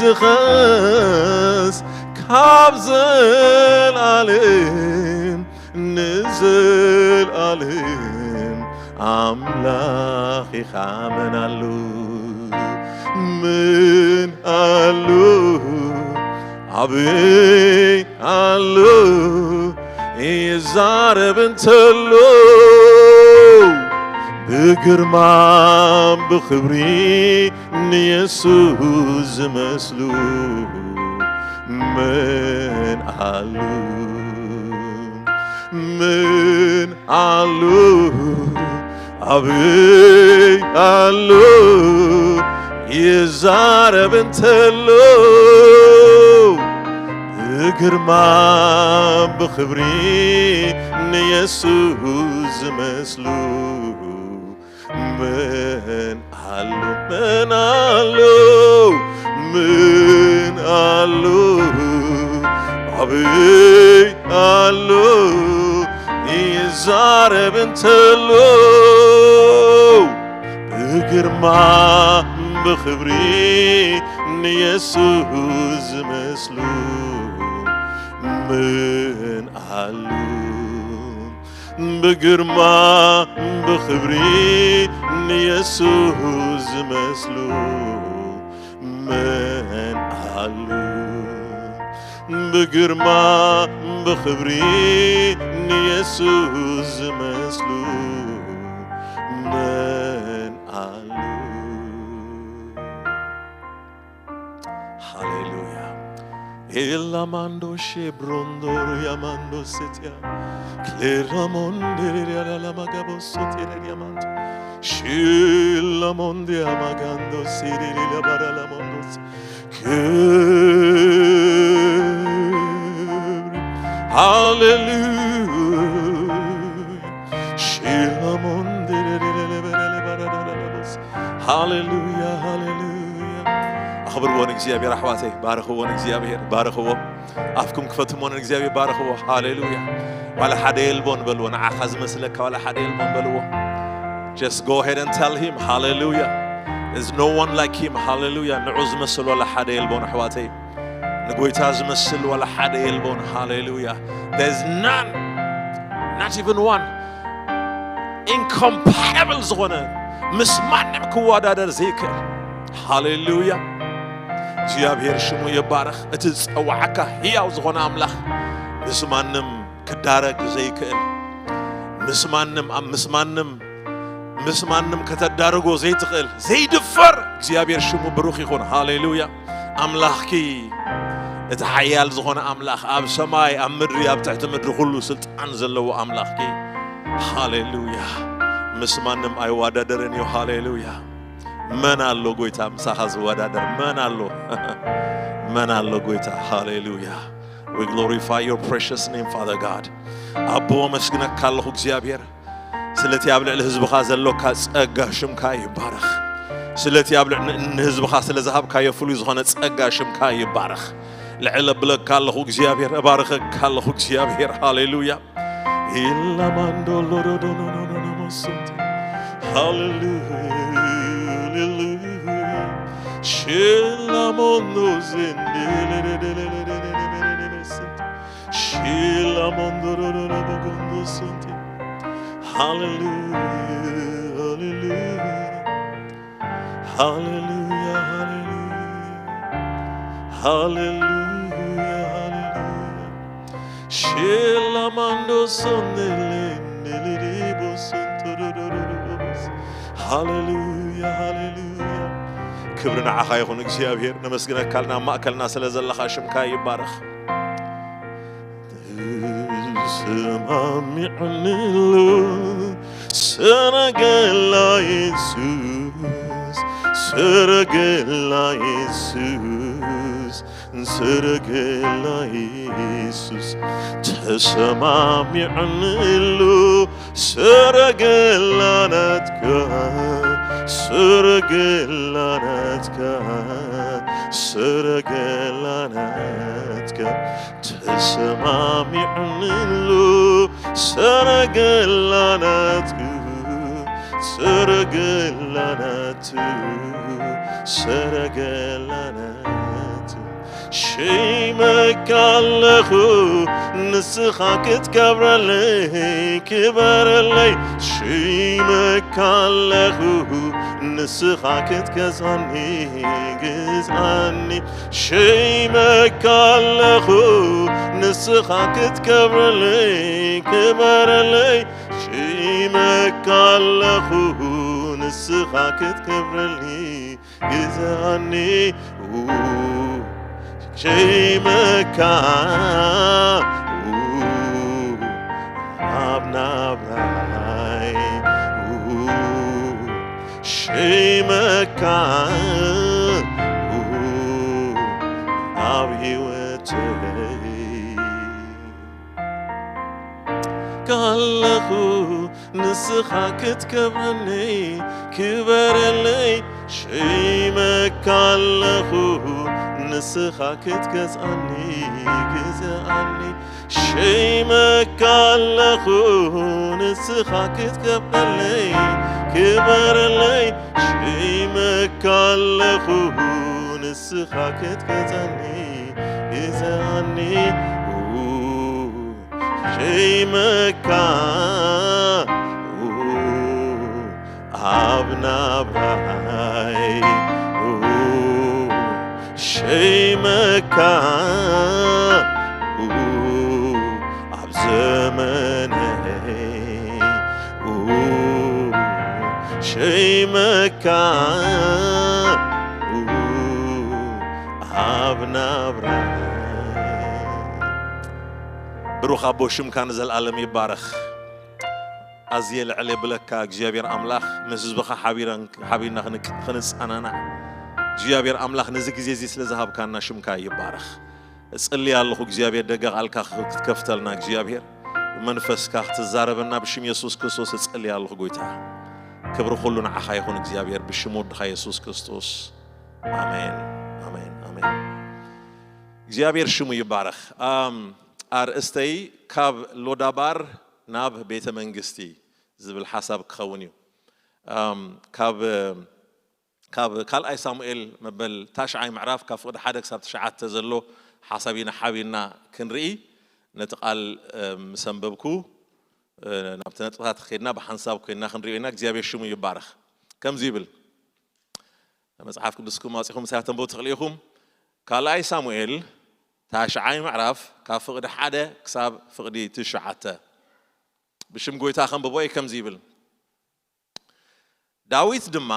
ንስኻስ ካብ ዘልኣለም ንዘልኣለም ኣምላኽ ኢኻ። መን ኣሎ? መን ኣሎ? ኣበይ ኣሎ? ይዛረብ እንተሎ ብግርማ ብኽብሪ ንየሱስ ዝመስሉ መን ኣሎ? መን ኣሎ? ኣበይ ኣሎ? ይዛረብ እንተሎ ብግርማ ብኽብሪ ንየሱስ ዝመስሉ መን ኣሎ? መን ኣሎ? መን ኣሎ? ኣበይ ኣሎ? ይዛረብ እንተሎ ብግርማ ብኽብሪ ንየሱስ ዝመስሉ መን ኣሎ? ብግርማ ብኽብሪ ንየሱስ ዝመስሉ መን ኣሎ? ብግርማ ብኽብሪ ንየሱስ ዝመስሉ መን ኣሎ? ሃሌሉያ። ኤላማንዶ ሼብሮንዶር ያማንዶ ሴትያ ክሌራሞንዴ ሪያላማጋቦ ሶቴ ሪያማንዶ ሺላሞንዴ ያማጋንዶ ሲሪሪ ለባራላሞንዶስ ክብር። ሃሌሉያ። ሺላሞንዴ ሪያላማጋንዶ ሃሌሉያ፣ ሃሌሉያ። ኣኽብርዎ ንእግዚኣብሔር ኣሕዋተይ፣ ባርኽዎ ንእግዚኣብሔር፣ ባርኽዎ። ኣፍኩም ክፈትሞ ንእግዚኣብሔር ባርኽዎ። ሃሌሉያ። ዋላ ሓደ የልቦን በልዎ፣ ንዓኻ ዝመስለካ ዋላ ሓደ የልቦን በልዎ። Just go ahead and tell him ሃሌሉያ። There's no one like him ሃሌሉያ። ንዑ ዝመስል ዋላ ሓደ የልቦን ኣሕዋተይ። ንጎይታ ዝመስል ዋላ ሓደ የልቦን። ሃሌሉያ። There's none, not even one. Incomparable ዝኾነ ምስ ማንም ክወዳደር ዘይክእል። ሃሌሉያ። እግዚኣብሔር ሽሙ ይባረኽ። እቲ ዝጸዋዓካ ህያው ዝኾነ ኣምላኽ ምስ ማንም ክዳረግ ዘይክእል፣ ምስ ማንም ኣብ ምስ ማንም ምስ ማንም ከተዳርጎ ዘይትኽእል ዘይድፈር እግዚኣብሔር ሽሙ ብሩኽ ይኹን። ሃሌሉያ። ኣምላኽኪ እቲ ሓያል ዝኾነ ኣምላኽ ኣብ ሰማይ ኣብ ምድሪ ኣብ ትሕቲ ምድሪ ኩሉ ስልጣን ዘለዎ ኣምላኽኪ። ሃሌሉያ። ምስ ማንም ኣይዋዳደርን እዩ። ሃሌሉያ። መን ኣሎ ጎይታ ምሳኻ ዝወዳደር? መን ኣሎ? መን ኣሎ ጎይታ? ሃሌሉያ። We glorify your precious name, Father God. ኣቦ፣ ኣመስግነካ ኣለኹ እግዚኣብሔር። ስለቲ ኣብ ልዕሊ ህዝብኻ ዘሎካ ጸጋ ሽምካ ይባረኽ። ስለቲ ኣብ ልዕሊ ንህዝብኻ ስለ ዝሃብካዮ ፍሉይ ዝኾነ ጸጋ ሽምካ ይባረኽ። ልዕል እብለካ ኣለኹ እግዚኣብሔር፣ እባርኸካ ኣለኹ እግዚኣብሔር። ሃሌሉያ። ኢላማንዶ ሎሮዶኖኖኖኖሞሶንቴ። ሃሌሉያ፣ ሃሌሉያ። ሼላሞንዶ ዜንዴሌሌሌሌሌሌሌሌሌሌሌ። ሺላሞንዶሮሮሮቦጎንዶሶንቴ። ሃሌሉያ፣ ሃሌሉያ። ሃሌሉያ፣ ሃሌሉያ። ሃሌሉያ፣ ሃሌሉያ። ሼላማንዶሶንዴሌሌሌሌሌቦሶንቶሮሮሮቦስ። ሃሌሉያ፣ ሃሌሉያ። ክብሪ ንዓኻ ይኹን እግዚኣብሔር። ነመስግነካ፣ ናብ ማእከልና ስለ ዘለኻ ሽምካ ይባረኽ። ተሰማሚዕንሉ ሰረገላ የሱስ፣ ሰረገላ የሱስ፣ ሰረገላ የሱስ። ተሰማሚዕንሉ ሰረገላ ናትካ፣ ሰረገላ ናትካ፣ ሰረገላ ናትካ። ተሰማሚዕንሉ ሰረገላ ናትካ፣ ሰረገላ ናትካ፣ ሰረገላ ናትካ። ሸይመካ ኣለኹ ንስኻ ክትከብረለይ ክበረለይ። ሸይመካ ኣለኹ ንስኻ ክትገዛኒ ግዛኒ። ሸይመካ ኣለኹ ንስኻ ክትከብረለይ ክበረለይ። ሸይመካ ኣለኹ ንስኻ ክትከብረለይ ግዛኒ። ሸይመካ ኣብ ናብራይ። ሸይመካ ኣብ ህይወተይ። ካለኹ ንስኻ ክትከብረለይ ክበረለይ። ሸይመካ ኣለኹ ንስኻ ክትገዝኣኒ ግዝኣኒ። ሸይመካ ኣለኹ ንስኻ ክትከብረለይ ክበረለይ። ሸይመካ ኣለኹ ንስኻ ክትገዝኣኒ ግዝኣኒ። ሸይመካ ኣብ ናብራይ። ሸይመካ ኣብ ዘመነይ። ሸይመካ ኣብ ናብራይ። ብሩኽ ኣቦ፣ ሽምካ ንዘለኣለም ይባረኽ። ኣዝየ ልዕል የብለካ እግዚኣብሔር ኣምላኽ፣ ምስ ህዝብኻ ሓቢረን-፣ ሓቢርና ክንቅ-፣ ክንጸናናዕ እግዚኣብሔር ኣምላኽ ነዚ ግዜ እዚ ስለ ዝሃብካና ሽምካ ይባረኽ። እጽሊ ኣለኹ እግዚኣብሔር፣ ደገ ቃልካ ክትከፍተልና እግዚኣብሔር፣ መንፈስካ ክትዛረበና ብሽም የሱስ ክርስቶስ እጽሊ ኣለኹ ጎይታ። ክብሪ ኩሉ ንዓኻ ይኹን እግዚኣብሔር፣ ብሽም ወድኻ የሱስ ክርስቶስ። ኣሜን፣ ኣሜን፣ ኣሜን። እግዚኣብሔር ሽሙ ይባረኽ። ኣም፣ ኣርእስተይ ካብ ሎዳባር ናብ ቤተ መንግስቲ ዝብል ሓሳብ ክኸውን እዩ። ኣም፣ ካብ፣ ካብ ካልኣይ ሳሙኤል መበል ታሽዓይ ምዕራፍ ካብ ፍቕዲ ሓደ ክሳብ ትሽዓተ ዘሎ ሓሳብ ኢና ሓቢርና ክንርኢ። ነቲ ቃል፣ እ፣ ምስ ኣንበብኩ፣ እ፣ ናብቲ ነጥብታት ከይድና ብሓንሳብ ኮይና ክንሪኦ ኢና። እግዚኣብሔር ሽሙ ይባረኽ። ከምዚ ይብል፣ መጽሓፍ ቅዱስኩም ኣውጺኹም ምሳይ ተንብቡ ትኽእሉ ኢኹም። ካልኣይ ሳሙኤል ታሽዓይ ምዕራፍ ካብ ፍቕዲ ሓደ ክሳብ ፍቕዲ ትሽዓተ። ብሽም ጎይታ ከንብቦ እየ። ከምዚ ይብል፣ ዳዊት ድማ፣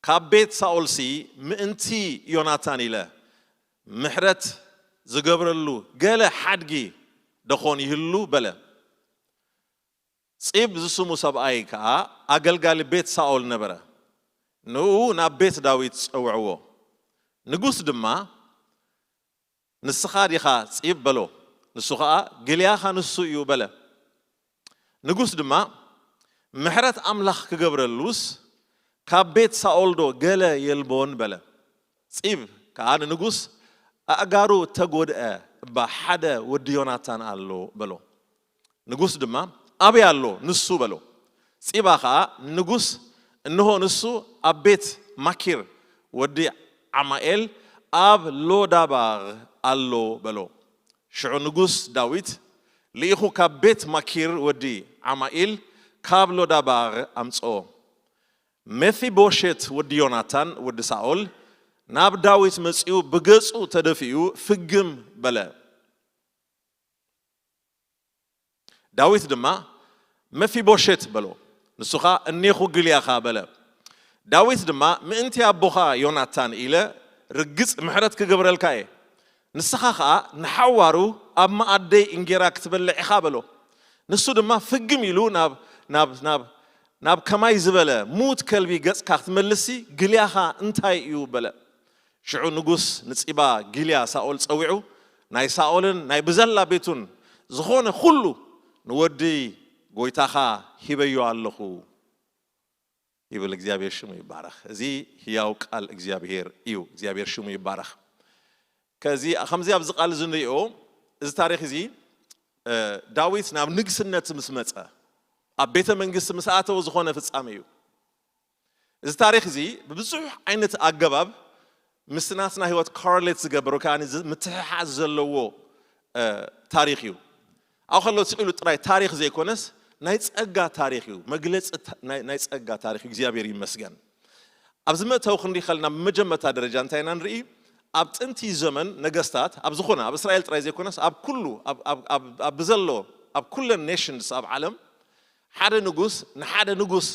ካብ ቤት ሳኦልሲ ምእንቲ ዮናታን ኢለ ምሕረት ዝገብረሉ ገለ ሓድጊ ደኾን ይህሉ? በለ። ጺብ ዝስሙ ሰብኣይ ከኣ ኣገልጋሊ ቤት ሳኦል ነበረ። ንኡ ናብ ቤት ዳዊት ጸውዕዎ። ንጉስ ድማ፣ ንስኻ ዲኻ ጺብ? በሎ። ንሱ ኸኣ፣ ግልያኻ ንሱ እዩ፣ በለ። ንጉስ ድማ፣ ምሕረት ኣምላኽ ክገብረሉስ ካብ ቤት ሳኦልዶ ገለ የልቦን? በለ። ጺብ ከኣ ንንጉስ፣ ኣእጋሩ እተጎድአ እባ ሓደ ወዲ ዮናታን ኣሎ፣ በሎ። ንጉስ ድማ፣ ኣበይ ኣሎ ንሱ? በሎ። ጺባ ኸኣ ንንጉስ፣ እንሆ ንሱ ኣብ ቤት ማኪር ወዲ ዓማኤል ኣብ ሎዳባር ኣሎ፣ በሎ። ሽዑ ንጉስ ዳዊት ልኢኹ ካብ ቤት ማኪር ወዲ ዓማኢል ካብ ሎዳባር ኣምጽኦ። መፊቦሼት ወዲ ዮናታን ወዲ ሳኦል ናብ ዳዊት መጺኡ ብገጹ ተደፊኡ ፍግም በለ። ዳዊት ድማ፣ መፊቦሼት፣ በሎ። ንሱ ኸኣ፣ እኔኹ ግልያኻ፣ በለ። ዳዊት ድማ፣ ምእንቲ ኣቦኻ ዮናታን ኢለ ርግጽ ምሕረት ክገብረልካ እየ። ንስኻ ኸኣ ንሓዋሩ ኣብ መኣደይ እንጌራ ክትበልዕ ኢኻ፣ በሎ። ንሱ ድማ ፍግም ኢሉ ናብ፣ ናብ፣ ናብ፣ ናብ ከማይ ዝበለ ምዉት ከልቢ ገጽካ ክትመልስሲ ግልያኻ እንታይ እዩ? በለ። ሽዑ ንጉስ ንጺባ ጊልያ ሳኦል ጸዊዑ፣ ናይ ሳኦልን ናይ ብዘላ ቤቱን ዝኾነ ኩሉ ንወዲ ጎይታኻ ሂበዮ ኣለኹ ይብል። እግዚኣብሔር ሽሙ ይባረኽ። እዚ ህያው ቃል እግዚኣብሔር እዩ። እግዚኣብሔር ሽሙ ይባረኽ። ከዚ፣ ከምዚ ኣብዚ ቃል እዚ ንሪኦ፣ እዚ ታሪኽ እዚ፣ እ፣ ዳዊት ናብ ንግስነት ምስ መጸ፣ ኣብ ቤተ መንግስቲ ምስ ኣተወ ዝኾነ ፍጻሜ እዩ። እዚ ታሪኽ እዚ ብብዙሕ ዓይነት ኣገባብ ምስቲ ናትና ህይወት ኮረሌት ዝገብር ወይ ከዓ ምትሕሓዝ ዘለዎ ታሪኽ እዩ። ኣብኡ ከሎ ስቕ ኢሉ ጥራይ ታሪኽ ዘይኮነስ ናይ ጸጋ ታሪኽ እዩ። መግለጺ ናይ ጸጋ ታሪኽ እዩ። እግዚኣብሔር ይመስገን። ኣብዚ መእተዊ ክንሪኢ ከለና ብመጀመርታ ደረጃ እንታይ ኢና ንርኢ? ኣብ ጥንቲ ዘመን ነገስታት ኣብ ዝኾነ ኣብ እስራኤል ጥራይ ዘይኮነስ ኣብ ኩሉ ኣብ ብዘሎ ኣብ ኩለን ኔሽንስ ኣብ ዓለም ሓደ ንጉስ ንሓደ ንጉስ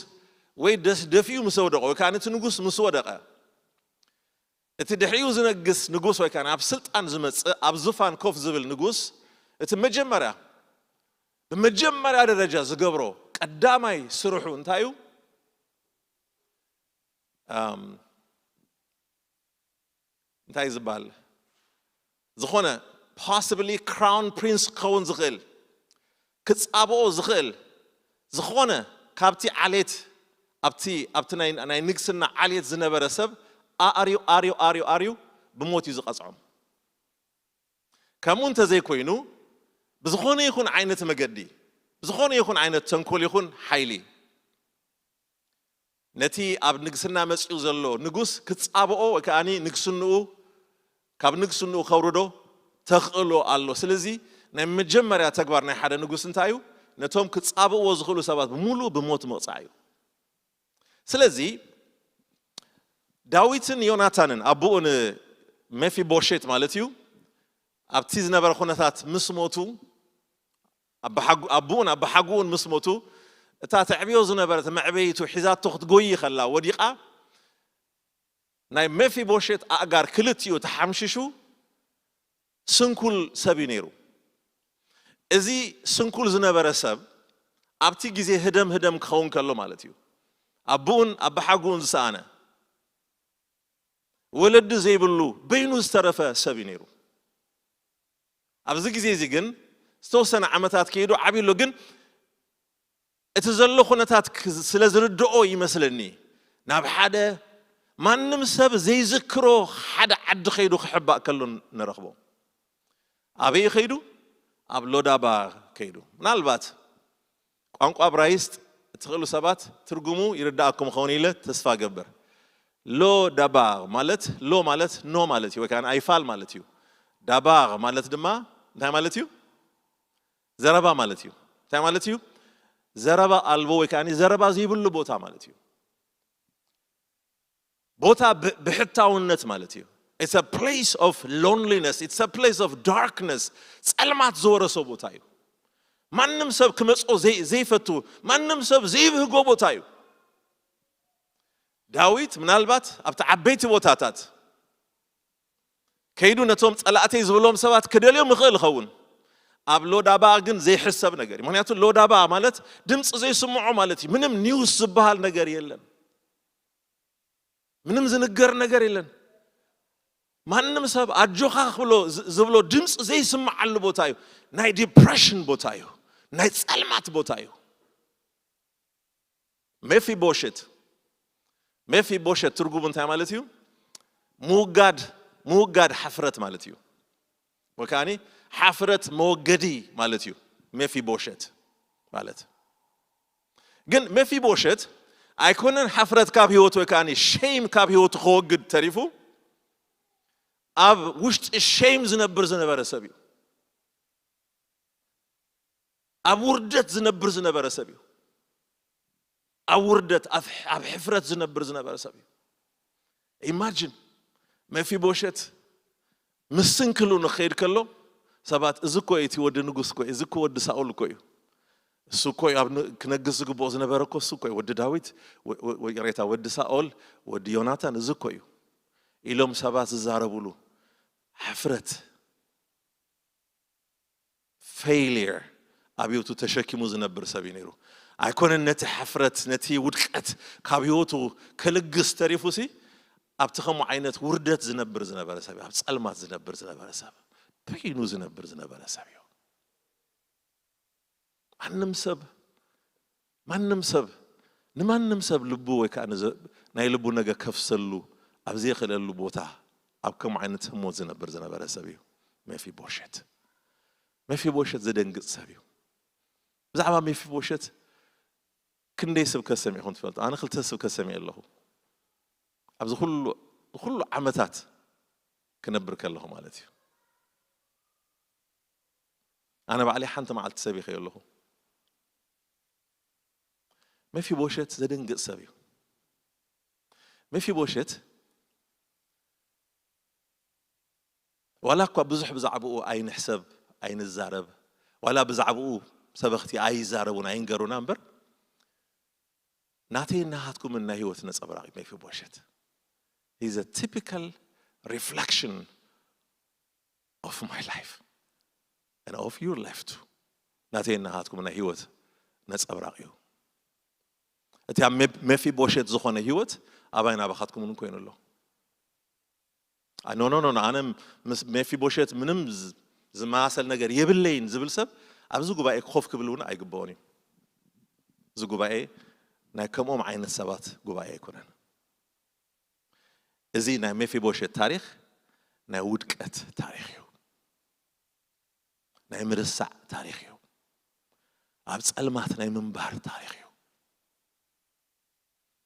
ወይ ደፊኡ ምስ ወደቐ ወይ ከዓ ነቲ ንጉስ ምስ ወደቐ እቲ ድሕሪኡ ዝነግስ ንጉስ ወይ ከዓ ናብ ስልጣን ዝመፅእ ኣብ ዙፋን ኮፍ ዝብል ንጉስ እቲ መጀመርያ ብመጀመርያ ደረጃ ዝገብሮ ቀዳማይ ስርሑ እንታይ እዩ? እንታይ ዝበሃል ዝኾነ possibly crown prince ክኸውን ዝኽእል ክፃብኦ ዝኽእል ዝኾነ ካብቲ ዓሌት ኣብቲ ኣብቲ ናይ ናይ ንግስና ዓሌት ዝነበረ ሰብ ኣርዩ ኣርዩ ኣርዩ ኣርዩ ብሞት እዩ ዝቐፅዖም። ከምኡ እንተዘይኮይኑ ብዝኾነ ይኹን ዓይነት መገዲ ብዝኾነ ይኹን ዓይነት ተንኮል ይኹን ሓይሊ ነቲ ኣብ ንግስና መፂኡ ዘሎ ንጉስ ክፃብኦ ወይ ከዓ ንግስንኡ ካብ ንግስንኡ ከውርዶ ተኽእሎ ኣሎ። ስለዚ ናይ መጀመርያ ተግባር ናይ ሓደ ንጉስ እንታይ እዩ? ነቶም ክፃብእዎ ዝኽእሉ ሰባት ብምሉእ ብሞት ምቕፃዕ እዩ። ስለዚ ዳዊትን ዮናታንን ኣቦኡ ንሜፊቦሼት ማለት እዩ ኣብቲ ዝነበረ ኩነታት ምስ ሞቱ ኣቦኡን ኣባሓጉኡን ምስ ሞቱ እታ ተዕብዮ ዝነበረት መዕበይቱ ሒዛቶ ክትጎይ ከላ ወዲቓ ናይ ሜፊቦሼት ኣእጋር ክልቲኡ ተሓምሽሹ ስንኩል ሰብ እዩ ነይሩ። እዚ ስንኩል ዝነበረ ሰብ ኣብቲ ግዜ ህደም ህደም ክኸውን ከሎ ማለት እዩ ኣቦኡን ኣባሓጉኡን ዝሰኣነ ወለዲ ዘይብሉ በይኑ ዝተረፈ ሰብ እዩ ነይሩ። ኣብዚ ግዜ እዚ ግን ዝተወሰነ ዓመታት ከይዱ ዓብዩ ኣሎ። ግን እቲ ዘሎ ኩነታት ስለ ዝርድኦ ይመስለኒ ናብ ሓደ ማንም ሰብ ዘይዝክሮ ሓደ ዓዲ ከይዱ ክሕባእ ከሎ ንረኽቦ። ኣበይ ከይዱ? ኣብ ሎዳባ ከይዱ። ምናልባት ቋንቋ ብራይስጥ እትኽእሉ ሰባት ትርጉሙ ይርዳእኩም ኸውን ኢለ ተስፋ ገብር። ሎ ዳባር ማለት ሎ ማለት ኖ ማለት እዩ ወይ ከዓ ኣይፋል ማለት እዩ። ዳባር ማለት ድማ እንታይ ማለት እዩ? ዘረባ ማለት እዩ። እንታይ ማለት እዩ? ዘረባ ኣልቦ ወይ ከዓ ዘረባ ዘይብሉ ቦታ ማለት እዩ። ቦታ ብሕታውነት ማለት እዩ። It's a place of loneliness, it's a place of darkness። ጸልማት ዝወረሶ ቦታ እዩ። ማንም ሰብ ክመጾ ዘይፈቱ ማንም ሰብ ዘይብህጎ ቦታ እዩ። ዳዊት ምናልባት ኣብቲ ዓበይቲ ቦታታት ከይዱ ነቶም ጸላእተይ ዝብሎም ሰባት ክደልዮም ይኽእል ይኸውን። ኣብ ሎዳባ ግን ዘይሕሰብ ነገር እዩ። ምክንያቱ ሎዳባ ማለት ድምፂ ዘይስምዖ ማለት እዩ። ምንም ኒውስ ዝበሃል ነገር የለን። ምንም ዝንገር ነገር የለን። ማንም ሰብ ኣጆኻ ክብሎ ዝብሎ ድምፂ ዘይስምዓሉ ቦታ እዩ። ናይ ዲፕሬሽን ቦታ እዩ። ናይ ጸልማት ቦታ እዩ። ሜፊቦሸት ሜፊቦሸት ትርጉሙ እንታይ ማለት እዩ? ምውጋድ ምውጋድ ሓፍረት ማለት እዩ። ወይ ከዓ ሓፍረት መወገዲ ማለት እዩ። ሜፊቦሸት ማለት ግን ሜፊቦሸት ኣይኮነን ሓፍረት ካብ ህይወቱ ወይ ከዓ ሼም ካብ ህይወቱ ከወግድ ተሪፉ ኣብ ውሽጢ ሼም ዝነብር ዝነበረ ሰብ እዩ። ኣብ ውርደት ዝነብር ዝነበረ ሰብ እዩ። ኣብ ውርደት ኣብ ሕፍረት ዝነብር ዝነበረ ሰብ እዩ። ኢማጂን ሜፊቦሸት ምስ ስንክሉ ንኸይድ ከሎ ሰባት እዚ እኮ እቲ ወዲ ንጉስ እኮ እዚ እኮ ወዲ ሳኦል እኮ እዩ። እሱ እኮ ኣብ ክነግስ ዝግብኦ ዝነበረ እኮ እሱ እኮ ወዲ ዳዊት ይቅሬታ ወዲ ሳኦል ወዲ ዮናታን እዚ እኮ እዩ ኢሎም ሰባት ዝዛረብሉ ሕፍረት ፌይሊር ኣብ ህይወቱ ተሸኪሙ ዝነብር ሰብ እዩ ነይሩ። ኣይኮነን ነቲ ሕፍረት ነቲ ውድቀት ካብ ህይወቱ ከልግስ ተሪፉ ሲ ኣብቲ ከምኡ ዓይነት ውርደት ዝነብር ዝነበረ ሰብ እዩ። ኣብ ጸልማት ዝነብር ዝነበረ ሰብ ፔይኑ ዝነብር ዝነበረ ሰብ እዩ። ማንም ሰብ ማንም ሰብ ንማንም ሰብ ልቡ ወይ ከዓ ናይ ልቡ ነገር ከፍሰሉ ኣብ ዘይኽእለሉ ቦታ ኣብ ከምኡ ዓይነት ህሞት ዝነብር ዝነበረ ሰብ እዩ ሜፊቦሸት። ሜፊቦሸት ዘደንግፅ ሰብ እዩ። ብዛዕባ ሜፊቦሸት ክንደይ ስብከት ሰሚዕኹም ትፈልጡ? ኣነ ክልተ ስብከት ሰሚዐ ኣለኹ ኣብዚ ኩሉ ዓመታት ክነብር ከለኹ ማለት እዩ። ኣነ ባዕለይ ሓንቲ መዓልቲ ሰቢኸዮ ኣለኹ። መፊቦሸት ዘደንግጽ ሰብ እዩ። መፊቦሸት ዋላ እኳ ብዙሕ ብዛዕባኡ ኣይንሕሰብ ኣይንዛረብ፣ ዋላ ብዛዕባኡ ሰበኽቲ ኣይዛረቡን ኣይንገሩና እምበር፣ ናተይ ናሃትኩምን ናይ ህይወት ነጸብራቕ እዩ መፊቦሸት። He's a typical reflection of my life and of your life too. ናተይ ናሃትኩም ናይ ህይወት ነጸብራቕ እዩ። እቲ ኣብ ሜ- ሜፊቦሸት ዝኾነ ህይወት ኣባይ ናባኻትኩም እውን ኮይኑ ኣሎ። ኖ ኖ ኖ፣ ኣነ ምስ ሜፊቦሸት ምንም ዝ- ዝመሳሰል ነገር የብለይን ዝብል ሰብ ኣብዚ ጉባኤ ኮፍ ክብል እውን ኣይግብኦን እዩ። እዚ ጉባኤ ናይ ከምኦም ዓይነት ሰባት ጉባኤ ኣይኮነን። እዚ ናይ ሜፊቦሸት ታሪኽ ናይ ውድቀት ታሪኽ እዩ። ናይ ምርሳዕ ታሪኽ እዩ። ኣብ ጸልማት ናይ ምንባር ታሪኽ እዩ።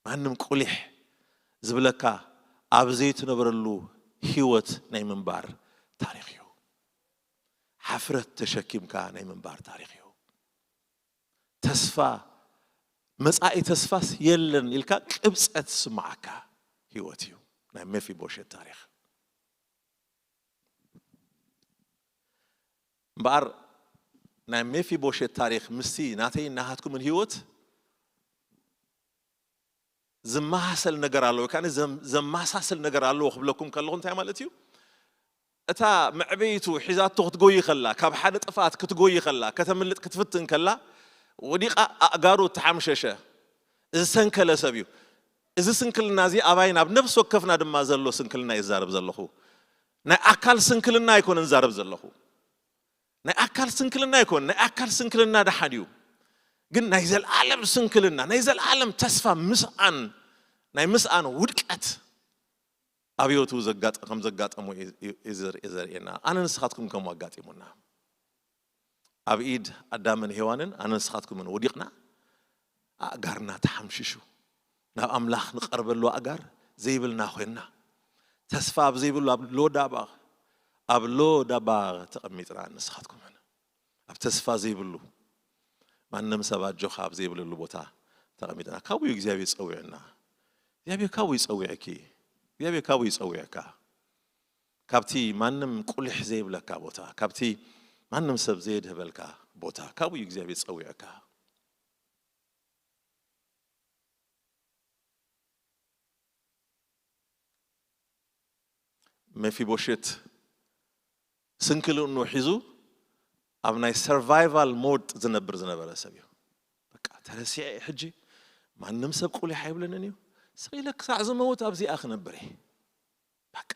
ማንም ቁሊሕ ዝብለካ ኣብ ዘይትነብረሉ ህይወት ናይ ምንባር ታሪኽ እዩ። ሓፍረት ተሸኪምካ ናይ ምንባር ታሪኽ እዩ። ተስፋ፣ መጻኢ ተስፋስ የለን ኢልካ ቅብጸት ዝስምዓካ ህይወት እዩ ናይ ሜፊቦሸት ታሪኽ። እምበኣር ናይ ሜፊቦሸት ታሪኽ ምስቲ ናተይ ናሃትኩምን ህይወት ዝመሳሰል ነገር ኣለዎ። ከኣ ዘም- ዘመሳስል ነገር ኣለዎ ክብለኩም ከለኹ እንታይ ማለት እዩ? እታ መዕበይቱ ሒዛቶ ክትጎይ ከላ፣ ካብ ሓደ ጥፍኣት ክትጎይ ከላ፣ ከተምልጥ ክትፍትን ከላ፣ ወዲቓ ኣእጋሩ እተሓምሸሸ፣ ዝሰንከለ ሰብ እዩ። እዚ ስንክልና እዚ ኣባይን ኣብ ነፍሲ ወከፍና ድማ ዘሎ ስንክልና እየ ዝዛረብ ዘለኹ። ናይ ኣካል ስንክልና ኣይኮነን ዝዛረብ ዘለኹ። ናይ ኣካል ስንክልና ኣይኮነን። ናይ ኣካል ስንክልና ደሓን እዩ። ግን ናይ ዘለኣለም ስንክልና፣ ናይ ዘለኣለም ተስፋ ምስኣን፣ ናይ ምስኣን ውድቀት ኣብ ህይወቱ ዘጋጠ- ከም ዘጋጠሞ እዩ- እዩ ዘር- ዘርእየና። ኣነ ንስኻትኩም ከምኡ ኣጋጢሙና። ኣብ ኢድ ኣዳምን ሄዋንን ኣነ ንስኻትኩምን ወዲቕና፣ ኣእጋርና ተሓምሽሹ። ናብ ኣምላኽ ንቐርበሉ ኣእጋር ዘይብልና ኮይንና፣ ተስፋ ኣብ ዘይብሉ ኣብ ሎዳባ፣ ኣብ ሎዳባ ተቐሚጥና ንስኻትኩምን ኣብ ተስፋ ዘይብሉ፣ ማንም ሰብ ኣጆኻ ኣብ ዘይብለሉ ቦታ ተቐሚጥና። ካብኡ እዩ እግዚኣብሔር ጸዊዕና። እግዚኣብሔር ካብኡ ይጸውዕኪ። እግዚኣብሔር ካብኡ ይጸውዕካ። ካብቲ ማንም ቁሊሕ ዘይብለካ ቦታ፣ ካብቲ ማንም ሰብ ዘየድህበልካ ቦታ፣ ካብኡ እዩ እግዚኣብሔር ጸዊዕካ። መፊቦሸት ስንክልኑ ሒዙ ኣብ ናይ ሰርቫይቫል ሞድ ዝነብር ዝነበረ ሰብ እዩ። በቃ ተረሲዐ ሕጂ ማንም ሰብ ቁሊሕ ኣይብለንን እዩ። ስቕ ኢለ ክሳዕ ዝመውት ኣብዚኣ ክነብር እየ። በቃ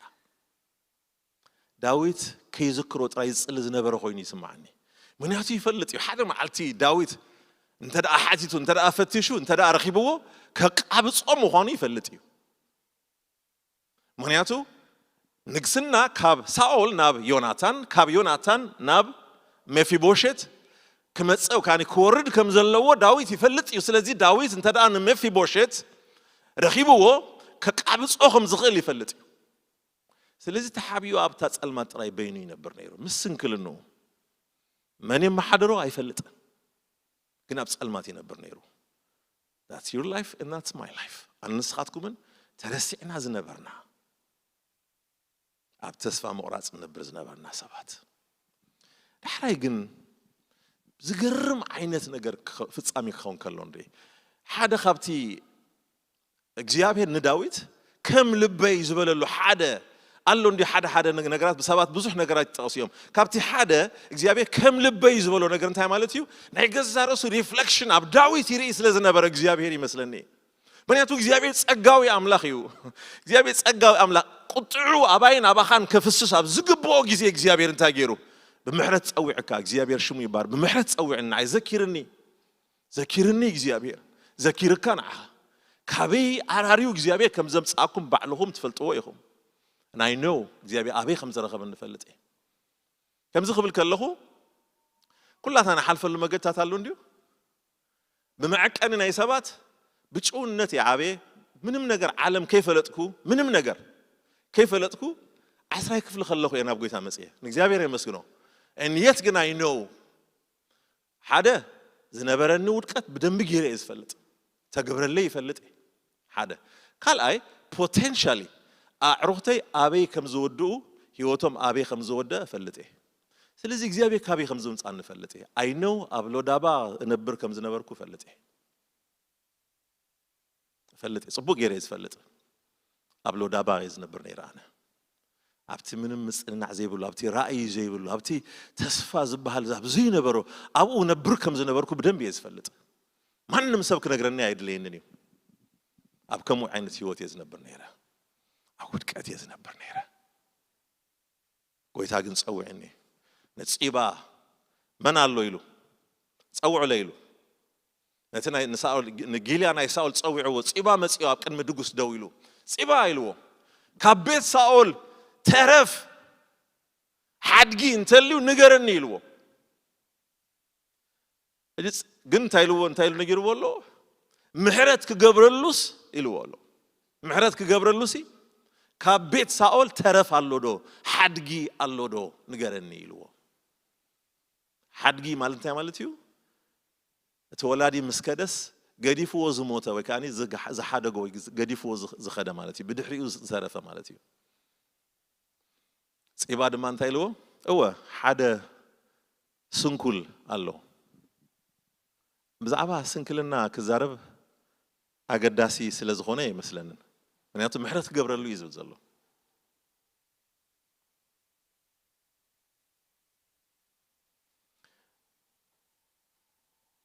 ዳዊት ከይዝክሮ ጥራይ ዝጽሊ ዝነበረ ኮይኑ ይስምዓኒ። ምክንያቱ ይፈልጥ እዩ፣ ሓደ መዓልቲ ዳዊት እንተ ደኣ ሓቲቱ፣ እንተ ደኣ ፈቲሹ፣ እንተ ደኣ ረኺብዎ፣ ከቃብጾ ምዃኑ ይፈልጥ እዩ። ምክንያቱ ንግስና ካብ ሳኦል ናብ ዮናታን፣ ካብ ዮናታን ናብ ሜፊቦሸት ክመጽእ ካኒ ክወርድ ከም ዘለዎ ዳዊት ይፈልጥ እዩ። ስለዚ ዳዊት እንተ ደኣ ንሜፊቦሸት ረኺብዎ፣ ከቃብጾ ከም ዝኽእል ይፈልጥ እዩ። ስለዚ ተሓቢኡ ኣብታ ጸልማት ጥራይ በይኑ ይነብር ነይሩ ምስ ስንክልንኡ። መን የመሓድሮ ኣይፈልጥን፣ ግን ኣብ ጸልማት ይነብር ነይሩ። That's your life and that's my life። ኣነ ንስኻትኩምን ተረሲዕና ዝነበርና ኣብ ተስፋ ምቑራጽ ንነብር ዝነበርና ሰባት። ዳሕራይ ግን ዝገርም ዓይነት ነገር ክኸ- ፍጻሜ ክኸውን ከሎ ንርኢ። ሓደ ካብቲ እግዚኣብሔር ንዳዊት ከም ልበይ ዝበለሉ ሓደ ኣሎ። እንዲ ሓደ ሓደ ነግ- ነገራት ብሰባት ብዙሕ ነገራት ይጠቕሱ እዮም። ካብቲ ሓደ እግዚኣብሔር ከም ልበይ ዝበሎ ነገር እንታይ ማለት እዩ? ናይ ገዛ ርእሱ ሪፍሌክሽን ኣብ ዳዊት ይርኢ ስለ ዝነበረ እግዚኣብሔር ይመስለኒ። ምክንያቱ እግዚኣብሔር ጸጋዊ ኣምላኽ እዩ። እግዚኣብሔር ጸጋዊ ኣምላኽ፣ ቁጥዑ ኣባይን ኣባኻን ከፍስስ ኣብ ዝግብኦ ግዜ እግዚኣብሔር እንታይ ገይሩ? ብምሕረት ጸዊዕካ። እግዚኣብሔር ሽሙ ይባር። ብምሕረት ጸዊዕኒ፣ ንዓይ ዘኪርኒ፣ ዘኪርኒ እግዚኣብሔር፣ ዘኪርካ ንዓኻ። ካበይ ኣራርዩ እግዚኣብሔር ከም ዘምጽኣኩም ባዕልኹም ትፈልጥዎ ኢኹም። ናይ ኖ እግዚኣብሔር ኣበይ ከም ዘረኸበኒ እፈልጥ እየ። ከምዚ ክብል ከለኹ ኩላትና ንሓልፈሉ መገድታት ኣሎ እንድዩ። ብመዐቀኒ ናይ ሰባት ብጭውነት ይዓበየ። ምንም ነገር ዓለም ከይፈለጥኩ፣ ምንም ነገር ከይፈለጥኩ ዓስራይ ክፍሊ ከለኹ እየ ናብ ጎይታ መፅየ። ንእግዚኣብሔር የመስግኖ። And yet ግን I know ሓደ ዝነበረኒ ውድቀት ብደንቢ ገይረ እየ ዝፈልጥ። ተገብረለይ ይፈልጥ እየ። ሓደ ካልኣይ፣ potentially ኣዕሩኽተይ ኣበይ ከም ዝወድኡ፣ ህይወቶም ኣበይ ከም ዝወደአ እፈልጥ እየ። ስለዚ እግዚኣብሔር ካበይ ከም ዝምፃ ንፈልጥ እየ። I know ኣብ ሎዳባ እነብር ከም ዝነበርኩ እፈልጥ እየ። እፈልጥ እየ፣ ፅቡቅ ገይረ እየ ዝፈልጥ። ኣብ ሎዳባ እየ ዝነብር ነይረ ኣነ። ኣብቲ ምንም ምፅንናዕ ዘይብሉ፣ ኣብቲ ራእይ ዘይብሉ፣ ኣብቲ ተስፋ ዝበሃል ዛብ ዘይነበሮ ኣብኡ ነብር ከም ዝነበርኩ ብደንብ እየ ዝፈልጥ። ማንም ሰብ ክነግረኒ ኣይድለየንን እዩ። ኣብ ከምኡ ዓይነት ህይወት እየ ዝነብር ነይረ። ኣብ ውድቀት እየ ዝነብር ነይረ። ጎይታ ግን ጸውዕኒ። ንጺባ መን ኣሎ ኢሉ ጸውዕለ ኢሉ። ነቲ ናይ ንሳኦል ንጊልያ ናይ ሳኦል ጸዊዕዎ፣ ጺባ መጺኦ ኣብ ቅድሚ ድጉስ ደው ኢሉ፣ ጺባ ኢልዎ፣ ካብ ቤት ሳኦል ተረፍ ሓድጊ እንተልዩ ንገረኒ ኢልዎ። ግን እንታይ ኢልዎ እንታይ ኢሉ ነጊርዎ ኣሎ? ምሕረት ክገብረሉስ ኢልዎ ኣሎ። ምሕረት ክገብረሉሲ ካብ ቤት ሳኦል ተረፍ ኣሎ ዶ ሓድጊ ኣሎ ዶ ንገረኒ ኢልዎ። ሓድጊ ማለት እንታይ ማለት እዩ? እቲ ወላዲ ምስ ከደስ ገዲፍዎ ዝሞተ ወይ ከዓ ዝሓደጎ ወይ ገዲፍዎ ዝኸደ ማለት እዩ። ብድሕሪኡ ዝተረፈ ማለት እዩ። ፂባ ድማ እንታይ ኢልዎ? እወ ሓደ ስንኩል ኣሎ። ብዛዕባ ስንክልና ክዛረብ ኣገዳሲ ስለ ዝኾነ ኣይመስለንን። ምክንያቱ ምሕረት ክገብረሉ እዩ ዝብል ዘሎ።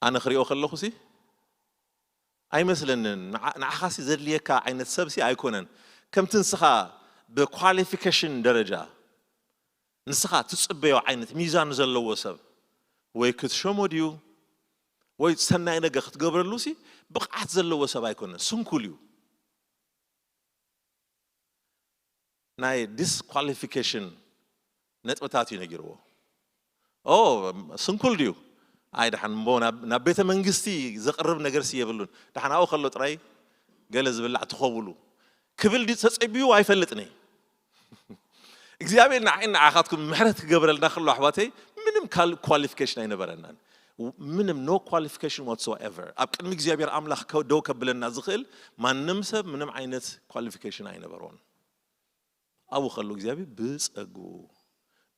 ኣነ ክሪኦ ከለኹ ሲ ኣይመስለንን። ንዓኻሲ ዘድልየካ ዓይነት ሰብሲ ኣይኮነን። ከምቲ ንስኻ ብኳሊፊኬሽን ደረጃ ንስኻ ትጽበዮ ዓይነት ሚዛን ዘለዎ ሰብ ወይ ክትሸሞ ድዩ ወይ ሰናይ ነገር ክትገብረሉ ሲ ብቕዓት ዘለዎ ሰብ ኣይኮነን። ስንኩል እዩ። ናይ ዲስኳሊፊኬሽን ነጥብታት እዩ ነጊርዎ። ኦ ስንኩል ድዩ? ኣይ ደሓን እሞ ናብ ቤተ መንግስቲ ዘቕርብ ነገር ሲ የብሉን። ደሓን ኣብኡ ከሎ ጥራይ ገለ ዝብላዕ ትኸውሉ ክብል ድዩ ተጸቢዩ? ኣይፈልጥን እየ። እግዚኣብሔር ንዓይን ንዓኻትኩም ምሕረት ክገብረልና ከሎ ኣሕዋተይ ምንም ኳሊፊኬሽን ኣይነበረናን። ምንም no qualification whatsoever ኣብ ቅድሚ እግዚኣብሔር ኣምላኽ ደው ከብለና ዝኽእል ማንም ሰብ ምንም ዓይነት ኳሊፊኬሽን ኣይነበሮን። ኣብኡ ከሎ እግዚኣብሔር ብጸጉ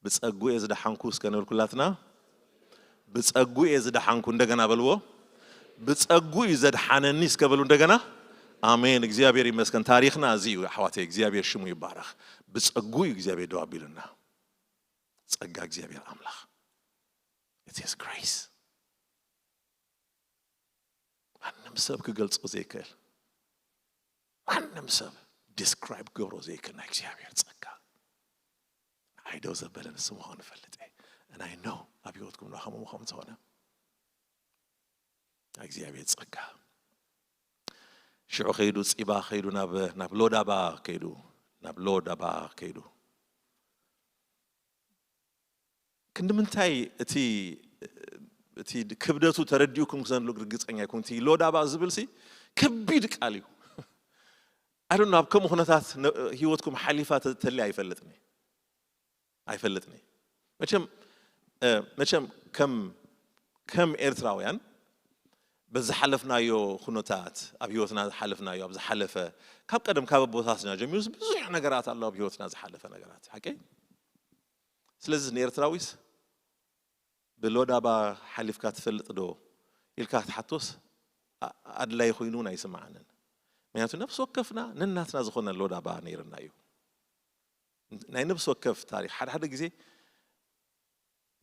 ብጸጉ እየ ዝደሓንኩ እስከ ንብል ኩላትና። ብጸጉ እየ ዝደሓንኩ። እንደገና በልዎ። ብጸጉ እዩ ዘድሓነኒ እስከ በሉ እንደገና። ኣሜን። እግዚኣብሔር ይመስገን። ታሪኽና እዚ እዩ ኣሕዋተይ። እግዚኣብሔር ሽሙ ይባረኽ። ብጸጉ እዩ እግዚኣብሔር ደው ኣቢሉና። ጸጋ እግዚኣብሔር ኣምላኽ። It is grace። ማንም ሰብ ክገልጾ ዘይክእል፣ ማንም ሰብ ዲስክራይብ ክገብሮ ዘይክእል ናይ እግዚኣብሔር ጸጋ። ንዓይ ደው ዘበለ ንሱ ምዃኑ እፈልጥ እየ። And I know ኣብ ህይወትኩም ንዓኹም ምዃኑ ዝኾነ ናይ እግዚኣብሔር ጸጋ። ሽዑ ከይዱ ጺባ ከይዱ ናብ ሎዳባ ከይዱ ናብ ሎዳባ ከይዱ ክንዲ ምንታይ እቲ እቲ ክብደቱ ተረዲኡኩም ክዘንሉ ርግጸኛ ይኩን። እቲ ሎዳባ ዝብል ሲ ከቢድ ቃል እዩ። ኣይ ዶንት ኖ ኣብ ከምኡ ኩነታት ህይወትኩም ሓሊፋ ተልያ ኣይፈልጥኒ ኣይፈልጥኒ። መቸም መቸም ከም ከም ኤርትራውያን በዝሓለፍናዮ ኩነታት ኣብ ህይወትና ዝሓለፍናዮ ኣብ ዝሓለፈ ካብ ቀደም ካብ ኣቦታትና ጀሚሩ ብዙሕ ነገራት ኣሎ ኣብ ህይወትና ዝሓለፈ ነገራት ሓቂ። ስለዚ ንኤርትራዊስ ብሎዳባ ሓሊፍካ ትፈልጥ ዶ ኢልካ ክትሓቶስ ኣድላይ ኮይኑ እውን ኣይስምዓንን። ምክንያቱ ነፍሲ ወከፍና ነናትና ዝኾነ ሎዳባ ነይርና እዩ። ናይ ነፍሲ ወከፍ ታሪክ ሓደ ሓደ ግዜ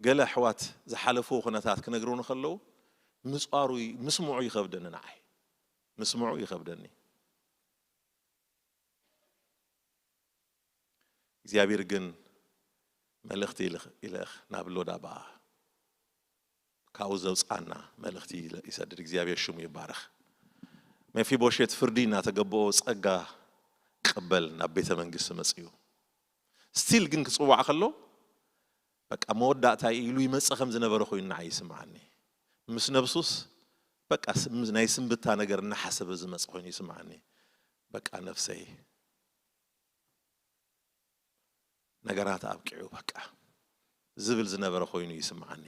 ገለ ኣሕዋት ዝሓለፍዎ ኩነታት ክነግሩኒ ከለዉ ምፅዋሩ ምስምዑ ይኸብደኒ። ንዓይ ምስምዑ ይኸብደኒ። እግዚኣብሔር ግን መልእኽቲ ይልእኽ ናብ ሎዳባ ካብኡ ዘውፅኣና መልእኽቲ ይሰድድ። እግዚኣብሔር ሽሙ ይባረኽ። ሜፊቦሼት ፍርዲ እናተገበኦ ጸጋ ቅበል ናብ ቤተ መንግስቲ መጽኡ። ስቲል ግን ክጽዋዕ ከሎ በቃ መወዳእታ ኢሉ ይመጽእ ከም ዝነበረ ኮይኑ ንዓይ ይስምዓኒ። ምስ ነብሱስ በቃ ናይ ስንብታ ነገር እናሓሰበ ዝመጽእ ኮይኑ ይስምዓኒ። በቃ ነፍሰይ ነገራት ኣብቂዑ በቃ ዝብል ዝነበረ ኮይኑ ይስምዓኒ።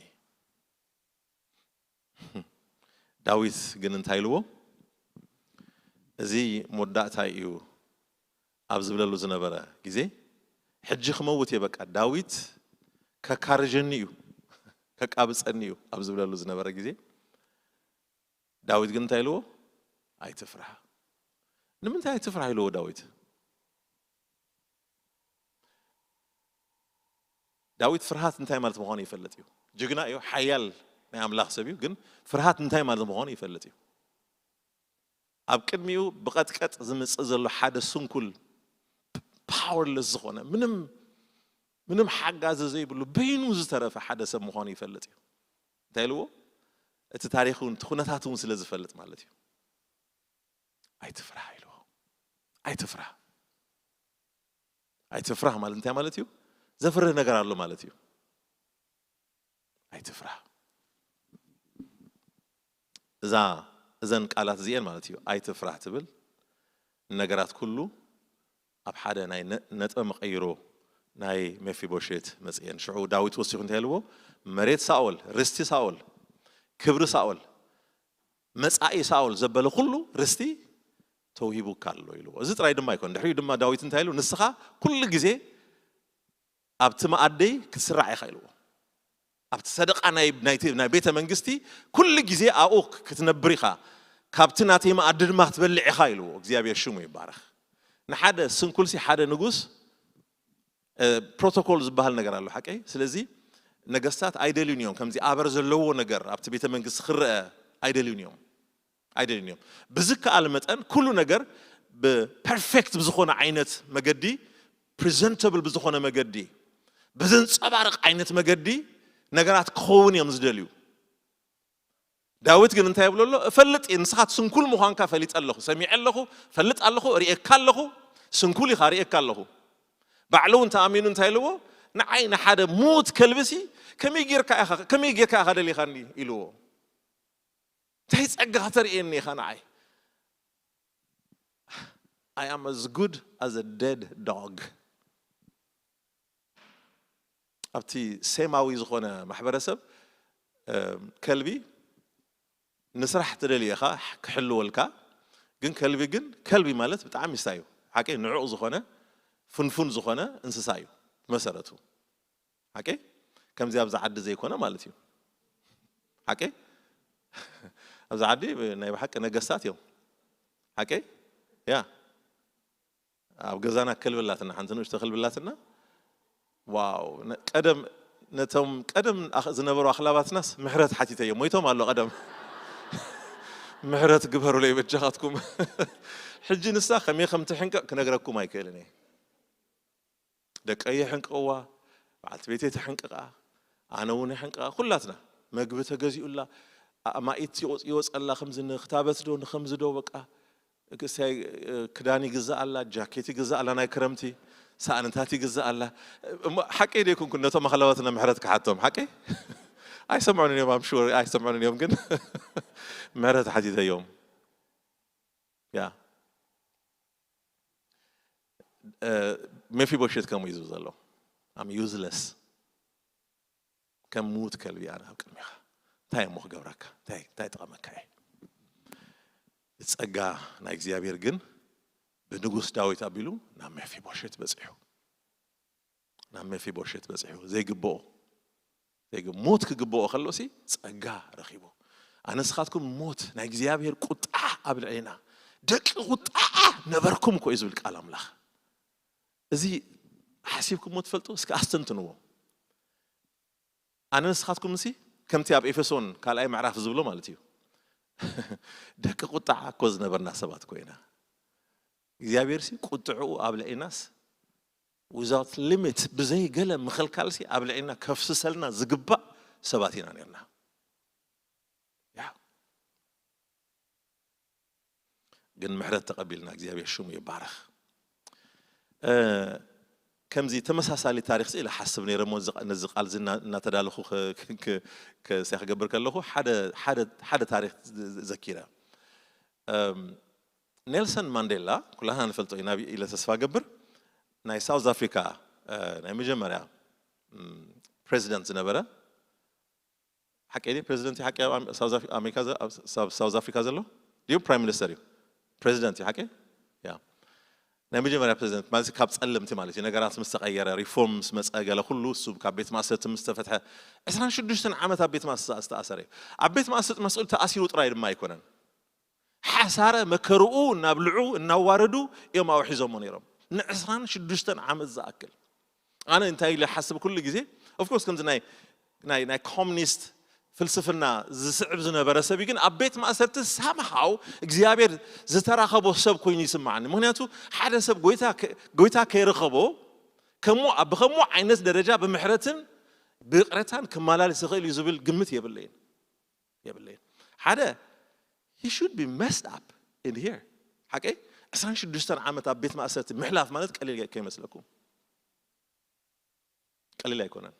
ዳዊት ግን እንታይ ኢልዎ? እዚ መወዳእታይ እዩ ኣብ ዝብለሉ ዝነበረ ግዜ፣ ሕጂ ክመውት እየ በቃ፣ ዳዊት ከካርጀኒ እዩ፣ ከቃብጸኒ እዩ ኣብ ዝብለሉ ዝነበረ ግዜ፣ ዳዊት ግን እንታይ ኢልዎ? ኣይትፍራህ። ንምንታይ ኣይትፍራህ ኢልዎ ዳዊት? ዳዊት ፍርሃት እንታይ ማለት ምዃኑ ይፈልጥ እዩ። ጅግና እዩ፣ ሓያል ናይ ኣምላኽ ሰብ እዩ። ግን ፍርሃት እንታይ ማለት ምዃኑ ይፈልጥ እዩ። ኣብ ቅድሚኡ ብቐጥቀጥ ዝምጽእ ዘሎ ሓደ ስንኩል፣ ፓወርለስ ዝኾነ፣ ምንም ምንም ሓጋዚ ዘይብሉ፣ በይኑ ዝተረፈ ሓደ ሰብ ምዃኑ ይፈልጥ እዩ። እንታይ ኢልዎ? እቲ ታሪኽ እውን እቲ ኩነታት እውን ስለ ዝፈልጥ ማለት እዩ። ኣይትፍራህ ኢልዎ። ኣይትፍራህ። ኣይትፍራህ ማለት እንታይ ማለት እዩ? ዘፍርህ ነገር ኣሎ ማለት እዩ። ኣይትፍራህ። እዛ እዘን ቃላት እዚኤን ማለት እዩ፣ ኣይትፍራህ ትብል፣ ነገራት ኩሉ ኣብ ሓደ ናይ ነ- ነጥበ መቐይሮ ናይ ሜፊቦሼት መጽኤን። ሽዑ ዳዊት ወሲኹ እንታይ ኢልዎ? መሬት ሳኦል፣ ርስቲ ሳኦል፣ ክብሪ ሳኦል፣ መጻኢ ሳኦል ዘበለ ኩሉ ርስቲ ተውሂቡካ ኣሎ ኢልዎ። እዚ ጥራይ ድማ ኣይኮን። ድሕሪኡ ድማ ዳዊት እንታይ ኢሉ? ንስኻ ኩሉ ግዜ ኣብቲ መኣደይ ክትስራዕ ኢኻ ኢልዎ። ኣብቲ ሰደቃ ናይ ናይቲ ናይ ቤተ መንግስቲ ኩሉ ግዜ ኣብኡ ክትነብር ኢኻ፣ ካብቲ ናተይ መኣዲ ድማ ክትበልዕ ኢኻ ኢልዎ። እግዚኣብሔር ሽሙ ይባረኽ። ንሓደ ስንኩልሲ ሓደ ንጉስ እ፣ ፕሮቶኮል ዝበሃል ነገር ኣሎ ሓቀይ። ስለዚ ነገስታት ኣይደልዩን እዮም ከምዚ ኣበር ዘለዎ ነገር ኣብቲ ቤተ መንግስቲ ክረአ ኣይደልዩን እዮም ኣይደልዩን እዮም። ብዝከኣል መጠን ኩሉ ነገር ብፐርፌክት ብዝኾነ ዓይነት መገዲ፣ ፕሬዘንተብል ብዝኾነ መገዲ፣ ብዘንፀባርቕ ዓይነት መገዲ ነገራት ክኸውን እዮም ዝደልዩ። ዳዊት ግን እንታይ ይብሎ ኣሎ? እፈልጥ እየ፣ ንስኻ ስንኩል ምዃንካ ፈሊጠ ኣለኹ፣ ሰሚዐ ኣለኹ፣ ፈልጥ ኣለኹ፣ ርእየካ ኣለኹ፣ ስንኩል ኢኻ፣ ርእየካ ኣለኹ። ባዕሉ እውን ተኣሚኑ እንታይ ኢልዎ? ንዓይ ንሓደ ሙት ከልብሲ ከመይ ጌርካ ኢኻ ከመይ ጌርካ ኢኻ ደሊኻኒ ኢልዎ። እንታይ ጸጋ ከተርእየኒ ኢኻ ንዓይ? I am as good as a dead dog። ኣብቲ ሴማዊ ዝኾነ ማሕበረሰብ ከልቢ ንስራሕ ትደልዮ ኢኻ ክሕልወልካ። ግን ከልቢ ግን ከልቢ ማለት ብጣዕሚ ስታይ እዩ። ሓቂ ንዑቕ ዝኾነ ፍንፉን ዝኾነ እንስሳ እዩ ብመሰረቱ። ሓቂ ከምዚ ኣብዚ ዓዲ ዘይኮነ ማለት እዩ። ሓቂ ኣብዚ ዓዲ ናይ ብሓቂ ነገስታት እዮም። ሓቂ ያ ኣብ ገዛና ከልቢ ኣላትና፣ ሓንቲ ንእሽቶ ከልቢ ኣላትና። ዋው፣ ነ- ቀደም ነቶም ቀደም ኣኽ- ዝነበሩ ኣኽላባትናስ ምሕረት ሓቲተዮም ሞይቶም ኣሎ ቀደም። ምሕረት ግበሩለይ በጃኻትኩም። ሕጂ ንሳ ከመይ ከም ትሕንቀቕ ክነግረኩም ኣይክእልን እየ። ደቀይ የሕንቅቕዋ፣ በዓልቲ ቤተይ ተሕንቅቓ፣ ኣነ እውን የሕንቅቓ። ኩላትና መግቢ ተገዚኡላ፣ ኣማኢት ይወፅ- ይወፀላ፣ ከምዚ ንክታበት ዶ ንከምዚ ዶ በቃ ክዳን ይግዛኣላ፣ ጃኬት ይግዛኣላ፣ ናይ ክረምቲ ሳእንታት ይግዛኣላ። እሞ ሓቀይ ዶ ይኩንኩን ነቶም ኣኽላባትና ምሕረት ክሓቶም ሓቀይ ኣይሰምዑን እዮም ኣምሹር ኣይሰምዑን እዮም ግን ምሕረት ሓቲተዮም። ያ ሜፊቦሽት ከምኡ እዩ ዝብል ዘሎ። ኣም ዩዝለስ ከም ምዉት ከልቢ ኣነ ኣብ ቅድሚኻ እንታይ እሞ ክገብረካ እንታይ እንታይ ጠቐመካ እየ። ጸጋ ናይ እግዚኣብሔር ግን ብንጉስ ዳዊት ኣቢሉ ናብ ሜፊቦሽት በጺሑ። ናብ ሜፊቦሽት በጺሑ ዘይግብኦ ሞት ክግብኦ ከሎሲ ጸጋ ረኺቡ። ኣነ ንስኻትኩም ሞት ናይ እግዚኣብሔር ቁጣ ኣብ ልዕሌና ደቂ ቁጣ ነበርኩም እኮ እዩ ዝብል ቃል ኣምላኽ። እዚ ሓሲብኩሞ ትፈልጡ? እስኪ ኣስተንትንዎ። ኣነ ንስኻትኩም ሲ ከምቲ ኣብ ኤፌሶን ካልኣይ ምዕራፍ ዝብሎ ማለት እዩ። ደቂ ቁጣ እኮ ዝነበርና ሰባት እኮ ኢና። እግዚኣብሔር ሲ ቁጥዕኡ ኣብ ልዕሌናስ without limit ብዘይ ገለ ምኽልካል ሲ ኣብ ልዕሌና ከፍስሰልና ዝግባእ ሰባት ኢና ነርና። ያ ግን ምሕረት ተቐቢልና እግዚኣብሔር ሽሙ ይባረኽ። ከምዚ ተመሳሳሊ ታሪክ ኢለ ሓስብ ነይረ ሞ ነዚ ቃል እዚ እናተዳለኹ ክስያ ክገብር ከለኹ ሓደ ታሪክ ዘኪረ። ኔልሰን ማንዴላ ኩላትና ንፈልጦ ኢና ኢለ ተስፋ ገብር ናይ ሳውዝ ኣፍሪካ እ፣ ናይ መጀመርያ ም፣ ፕሬዚደንት ዝነበረ ሓቂ ድዩ? ፕሬዚደንት ሓቂ ኣብ ኣም- ሳውዝ ኣፍ- ኣሜሪካ ዘ- ኣብ ሳብ- ሳውዝ ኣፍሪካ ዘሎ ድዩ ፕራይም ሚኒስተር እዩ? ፕሬዚደንት እዩ ሓቂ? ያ ናይ መጀመርያ ፕሬዚደንት ማለት ካብ ጸለምቲ ማለት እዩ። ነገራት ምስ ተቐየረ፣ ሪፎርም ምስ መጸ፣ ገለ ኩሉ እሱ ካብ ቤት ማእሰርቲ ምስ ተፈትሐ፣ ዕስራን ሽዱሽተን ዓመት ኣብ ቤት ማእሰርቲ ዝተኣሰረ እዩ። ኣብ ቤት ማእሰርቲ መስሉ ተኣሲሩ ጥራይ ድማ ኣይኮነን። ሓሳረ መከርኡ እናብልዑ እናዋረዱ እዮም ኣብኡ ሒዞሞ ነይሮም ንዕስራን ሽዱሽተን ዓመት ዝኣክል። ኣነ እንታይ ኢለ ሓስብ ኩሉ ግዜ፣ ኦፍኮርስ ከምዚ ናይ ናይ ናይ ኮሚኒስት ፍልስፍና ዝስዕብ ዝነበረ ሰብ እዩ። ግን ኣብ ቤት ማእሰርቲ ሳምሃው እግዚኣብሔር ዝተራኸቦ ሰብ ኮይኑ ይስማዓኒ። ምክንያቱ ሓደ ሰብ ጎይታ ከ- ጎይታ ከይረኸቦ ከሞ ብከሞ ዓይነት ደረጃ ብምሕረትን ብይቕረታን ክመላለስ ይኽእል እዩ ዝብል ግምት የብለይን። የብለይን። ሓደ he should be messed up in here ሓቀይ ዕስራን ሽዱሽተን ዓመት ኣብ ቤት ማእሰርቲ ምሕላፍ ማለት ቀሊል ከይመስለኩም። ቀሊል ኣይኮነን።